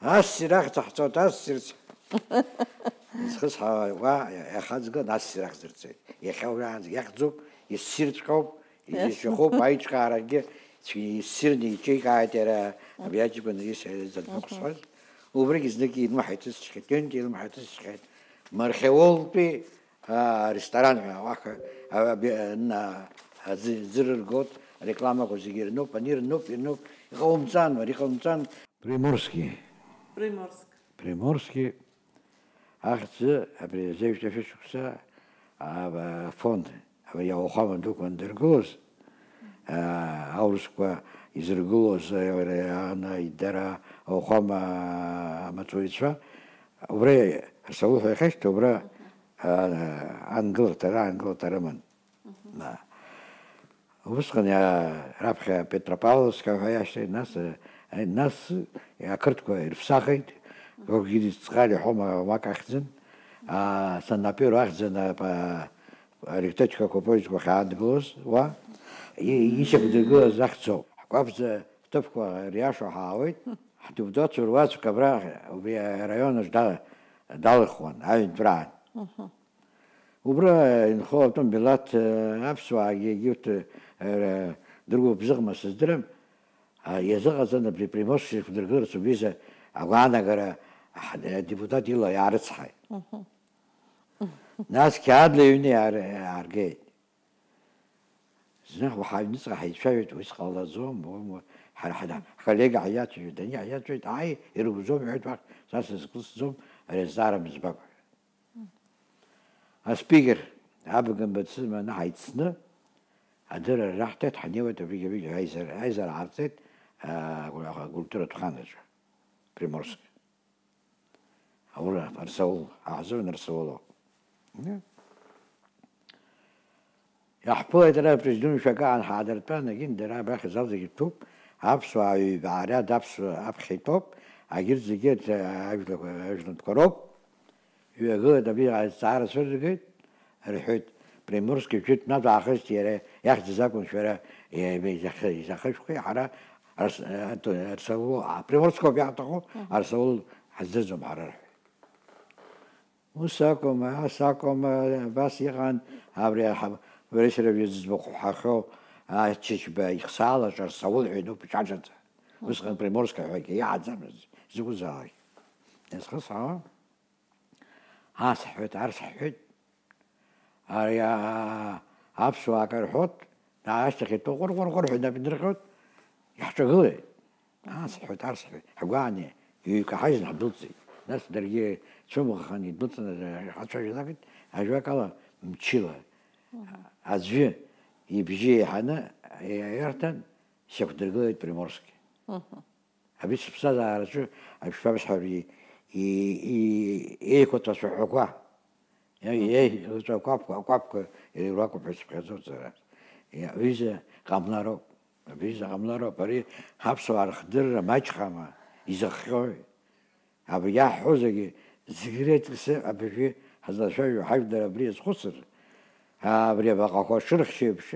ҳәа. Ассир ахьӡ ҳҵоит, ассир, сҳәеит. Изхысҳәаауа иахаҵгылан, ассир ахьӡырҵеит. Иахьа уаанӡа иахьӡуп, иссирҵәҟьоуп, Иашан. Иџьашьахәуп, аиҿкаарагьы цәгьа иссирны иҿикааит иара, абри аҷкәын исҳәаз, Мгм. Данақәсҳәаз. Убригь знык илымҳа иҭысхьеит, ҩынтә илымҳа иҭысхьеит. Мархьаултәи, аа, аресторан ҳәа, уаҳа, а, аби-, а, на-, аӡы, аӡы рыргоит, арекламақәа зегьы ирнуп, ани ирнуп, ирнуп. Иҟаумҵан, уара, иҟаумҵан. Приморски. Приморск. Приморски. Ахьӡ абри азеижәтәи ашәышықәса, а, афонд, абри ауахәама дуқәа андыргылоз, а, аурысқәа изыргылоз, а, ана идара ауахәама амаҵуҩцәа, убра, Арсаул ҳәа иахьашьҭоу, убра, а, ангыларҭа, раангыларҭа рыман. Мгм. Ма. Усҟан иа-, раԥхьа Петропавловска ҳәа иашьҭан, нас, э, нас ақырҭқәа ирыԥсахит, Георгий Цхали ҳәа ма-, уамак ахьӡын, а, Санаперо ахьӡын, а, па-, арихточкақәа, поездқәа ахьаадгылоз, уа, и-, ишьақәдыргылаз ахьӡоуп. Ҳкәаԥӡа ҳҭыԥқәа ириашо ҳаауеит, ҳдубдоцәа руаӡәк абра, убри араион аҿы да-, далыхуан, аҩынтәраан. Мгм. Убра инхо атәым милаҭ, э, аԥсуаагьы егьырҭ, э, дыргәыбзыӷма сыздырам, а, иазыҟаҵан абри Приморски шәдыргыларц убҩыза агәаанагара ҳ-, адепутат ила иаарыцҳаит. Нас қьаадла иҩны иаар-, иааргеит. Зны ҳаҩныҵҟа ҳаицәажәеит, ус ҟалаӡом, уи, уи, ҳара, ҳара, ҳколлега ҳиацәажәеит, ани ҳиацәажәеит, ааи, ирыгәӡом, иҳәеит, уахь са сызхысӡом, ари азҵаара мыӡбакәа. Аспикер, абга мбацы маны ҳаицны, адырра раҳҭеит, ҳнеиуеит абригь-абригь аизара, аизара ҟарҵеит, аа, акультуратә хан аҿы, Приморск. Аура, Арсаул, ҳаҳзыҳәан Арсаулоуп. Иаҳԥылеит ара апрезидент шәакаан ҳаадыртәан, егьин дара абрахь азал зегьы рҭәуп, аԥсуаа ҩба ара аԥсуа аԥхьа итәоуп, агьырҭ зегьы, э, ажәлақәа, ажәлантәқәа роуп. Иҩагылеит абри азҵаара цәырыргеит, рҳәеит, Приморски жәытә натә аахысит иара, иахьӡыз акәын шәара, э, изахы-, изахышәхи, ҳара Арс-, э, Арсаул, а, Приморскоуп иаҳҭаху, Арсаул ҳаздырӡом ҳара, рҳәеит. Ус акәым, ас акәым, абас иҟан, абри аҳ-, уареи сареи зыӡбахә ҳахьоу Ачачба ихсаалаҿ Арсаул ҳәа иануп иҿаҿаҵа. Усҟан Приморска ҳәагьы иааӡамызт, закәызаалак. Иазхысҳәаауа, ас ҳҳәоит, арс ҳҳәоит, ари, аа, аԥсуаа акы рҳәоит, ашьҭахь итәоу ҟәыр-ҟәыр-ҟәыр ҳәа инапы инырҟьоит, иаҳҿагылеит. Асҳәоит, арсҳәоит, ҳгәааны иҩкаҳажьны ҳдәылҵит. Нас даргьы цәымӷаханы идәылҵны ҳацәажәалакит, ажәакала, мчыла. Аӡәы ибжьы еиҳаны иаирҭан, сиақәдыргылеит Приморски. Абри сыԥсҭазаараҿы, ашәшәабжь ҳәа, и-, и-, и-, еиқәаҵәа цәаҳәақәа. Иа-, еиӷьу акәаԥқәа, акәаԥқәа иракәуп ҳәа сыԥхьаӡоит сара. Иа-, аҩыза ҟамлароуп, абҩыза ҟамлароуп, ари ҳаԥсуаа рхдырра маҷхама, изыхҟьои? Абри иаҳҳәо зегьы, зегь реиҵкьыс абыржәы ҳазлацәажәо ҳажәлар абри иазхәыцыр, абри абаҟақәа шырхьчо еиԥш,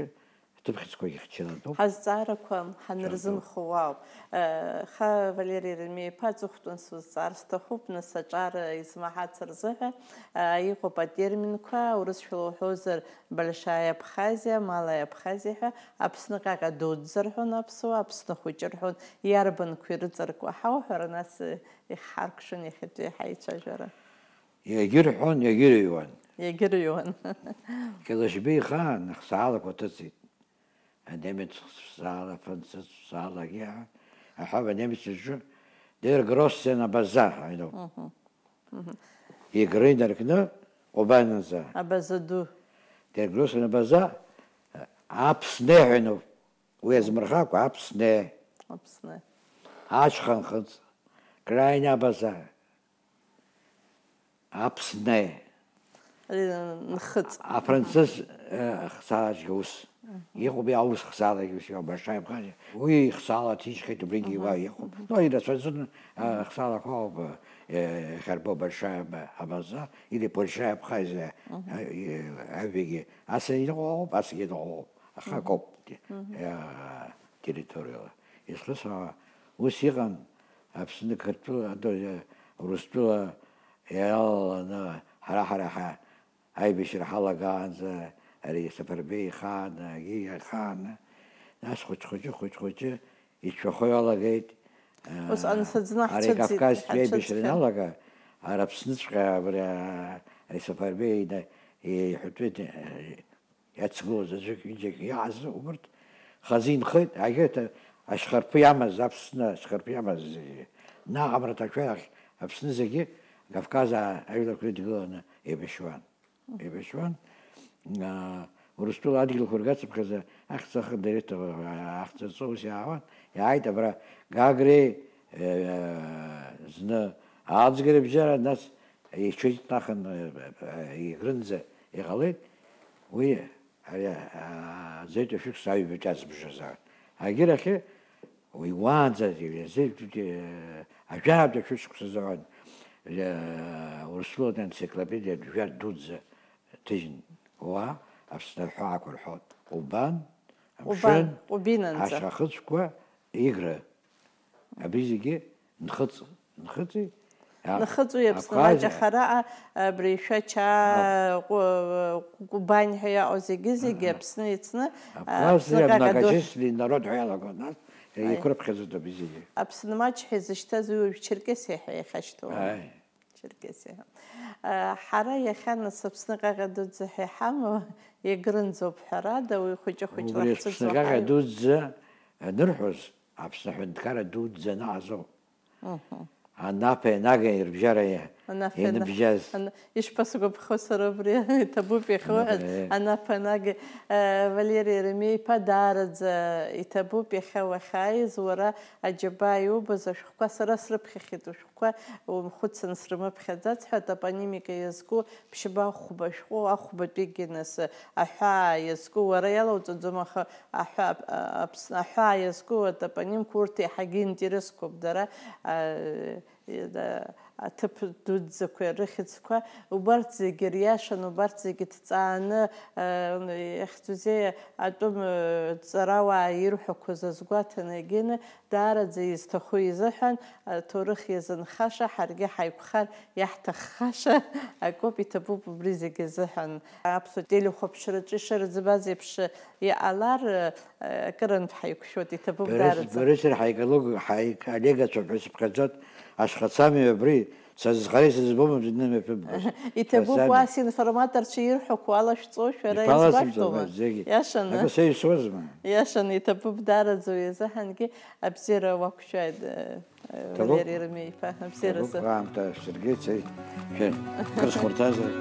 ҳҭыԥхьыӡқәагьы хьчалатәуп. Ҳазҵаарақәа ҳанырзымхо уаауп. Аха, Валери Еремеи-иԥа, аҵыхәтәан сузҵаар сҭахуп, нас аҿар измаҳац рзыҳәа, а, иҟоуп атерминқәа, урысшәала уҳәозар, Большая Абхазия, Малая Абхазия ҳәа, Аԥсны ҟьаҟьа дуӡӡа рҳәон аԥсуаа, Аԥсны хәыҷы рҳәон, иарбанқәа ирыҵаркуа ҳауҳәара, нас, э, иҳаркәшон иахьатәи ҳаицәажәара. Иагьырҳәон, иагьырыҩуан. Иагьырыҩуан. Кьалашьбеи ихаан ахсаалақәа ҭыҵит. Анемец хсаала, афранцыз хсаала, аҳәа, анемец иҿы, Der Grossen Abazar, I know. Мгм. Мгм. Егры инаркны Ҟәбананӡа. Абаза ду. Der Grossen Abazar, Аԥсне ҳәа иноуп. Уи азмырхакәа, Аԥсне. Аԥсне. Ашьханхыҵ, Крайне Абаза. Аԥсне. Ари нхыҵ. Афранцыз, э, хсаалаҿгьы ус. Иҟоуп, иа, ус хсаалакгьы ус иҟоуп, Большая Абхазия. Уи ихсаала ҭижьхеит, убригьы уа иҟоуп. Но ирацәаӡаны, э, хсаалақәа ауп, э, иахьарбоу Большая Аб-, Абаза или Большая Абхазия, э, э, аҩбагьы. Ас иҟоу ауп, асгьы иҟоу ауп. Аха акоуп, э, территориала. Изхысҳәаауа, ус иҟан, Аԥсны Қырҭтәыла, ада, Урыстәыла иалаланы ҳара, ҳара ҳа-, аибашьра ҳалагаанӡа, ари Сафарбеи ихааны, Гиа ихааны, нас хәыҷ-хәыҷы, хәыҷ-хәыҷы ицәахо иалагеит. Ус анцәа ӡны ари ҳцәыӡит, Кавказтәи аибашьра ҳацәыӡхьан. Ианалага, ара Аԥсныҵәҟьа абри, а, ари Сафарбеи ина-, иҳәатәы д-, иацгылоз аӡәык-ҩыџьак иаазу убырҭ хазы инхеит, егьырҭ ашьхарԥы иамаз, Аԥсны ашьхарԥы иамаз зегьы. Наҟ амраҭашәарахь Аԥсны зегьы, Кавказ а-, ажәларқәа ирыдгыланы еибашьуан. Еибашьуан. Аа, Урыстәыла адгьылқәа ргацыԥхьаӡа ахьӡ-ахы дареҭо, ахьӡ-аҵо ус иаауан. Иааит абра Гагреи, э, зны Аалӡгареи бжьара, нас иҽеиҵнахын, э, э, Егрынӡа иҟалеит. Уи, ари, аа, зеитәи ашәышықәса аҩбатәи азбжазаауан. Агьырахьы, уи уаанӡа, э, ажәаатәи ашәышықәсазаауан, э, Урыстәылатәи аенциклопедиатә жәа дуӡӡа ҭыжьын. Уа Аԥсны аҳәаақәа рҳәоит. Убан, Амшын, Убан, Ҟәбинанӡа. Ашьхахыцқәа, Игра. Абри зегьы нхыҵ-, нхыҵи, Нахыҵуеи Аԥсны маҷ ахара, а, абри Шәача, Ҟу-, Ҟу-, Кубань ҳәа иаҟоу зегьы-зегьы Аԥсны ицны, а, Абхазия Аԥсны ҟаҟа ду- многочисленный народ ҳәа иалаго, нас, Аи. Еиқәрыԥхьаӡоит абри зегьы. Аԥсны маҷ ҳәа изышьҭаз уи уажә Черкесиа ҳәа иахьашьҭоу. Аи. Черкесиа. А, ҳара иахьа нас Аԥсны ҟаҟа дуӡӡа ҳәа иҳамоу, Егрынӡоуп ҳәарада, уи хәыҷы-хәыҷла Убри ҳцәыӡуа Аԥсны ҟаҟа ҳаҩ- дуӡӡа анырҳәоз, Аԥсны аҳәынҭқарра дуӡӡа анаҟазоуп. Мгм. Анаԥеи анагеи рыбжьара иа-, Анаԥеи ана-, иныбжьаз. ана-, ишԥасгәаԥхо сара убри, иҭабуп иахьа уҳәаз, Анаԥеи. Анаԥеи анагеи, э, Валери Еремеи-иԥа даараӡа иҭабуп иахьа уахьааиз, уара аџьабаа иубаз ашәҟәқәа сара срыԥхьахьеит, ушәҟәқәа умхәыцын срымыԥхьаӡац ҳәа атопонимика иазку ԥшьба хәба шәҟәы, ахәбатәигьы нас аҳәаа иазку уара иалауҵаӡом, аха аҳәа-, а-, Аԥсны аҳәаа иазку атопонимқәа урҭ еиҳагьы интересқәоуп дара, а, да-, аҭыԥ дуӡӡақәа рыхьӡқәа, убарҭ зегьы риашан, убарҭ зегьы ҭҵааны, а, иахьӡузеи атәым, а, ҵарауаа ирҳәақәоз азгәаҭаны егьины, даараӡа изҭаху изыҳәан, аҭоурых иазынхаша, ҳаргьы ҳаиқәхар иаҳҭаххаша акоуп, иҭабуп убри зегьы азыҳәан. Аԥсуа телехәаԥшраҿы ишырӡбаз еиԥш иҟалар, акырынтә ҳаиқәшәоит, иҭабуп Борис, даараӡа. Борис иара ҳаиколог, ҳаиколлегацәа ҳәа сыԥхьаӡоит, ашхацамҩа абри, са зхара исызбом аӡәы днымҩаԥыбгоз. Иҭабуп, Шәасами. Уа синформаторцәа ирҳәақәо ала шәҵо, шәара Иԥаласымҵо, избашәҭома? Зегьы. Иашаны. Акы са исуазма? Иашаны, иҭабуп даараӡа уи азыҳәангьы абзиара уақәшәааит, э, э, Ҭабуп. Валери Еремеи-иԥа, абзиаразы. Ҭабуп, аамҭа саргьы цеит. Шәа-, кыр схәарҭазар.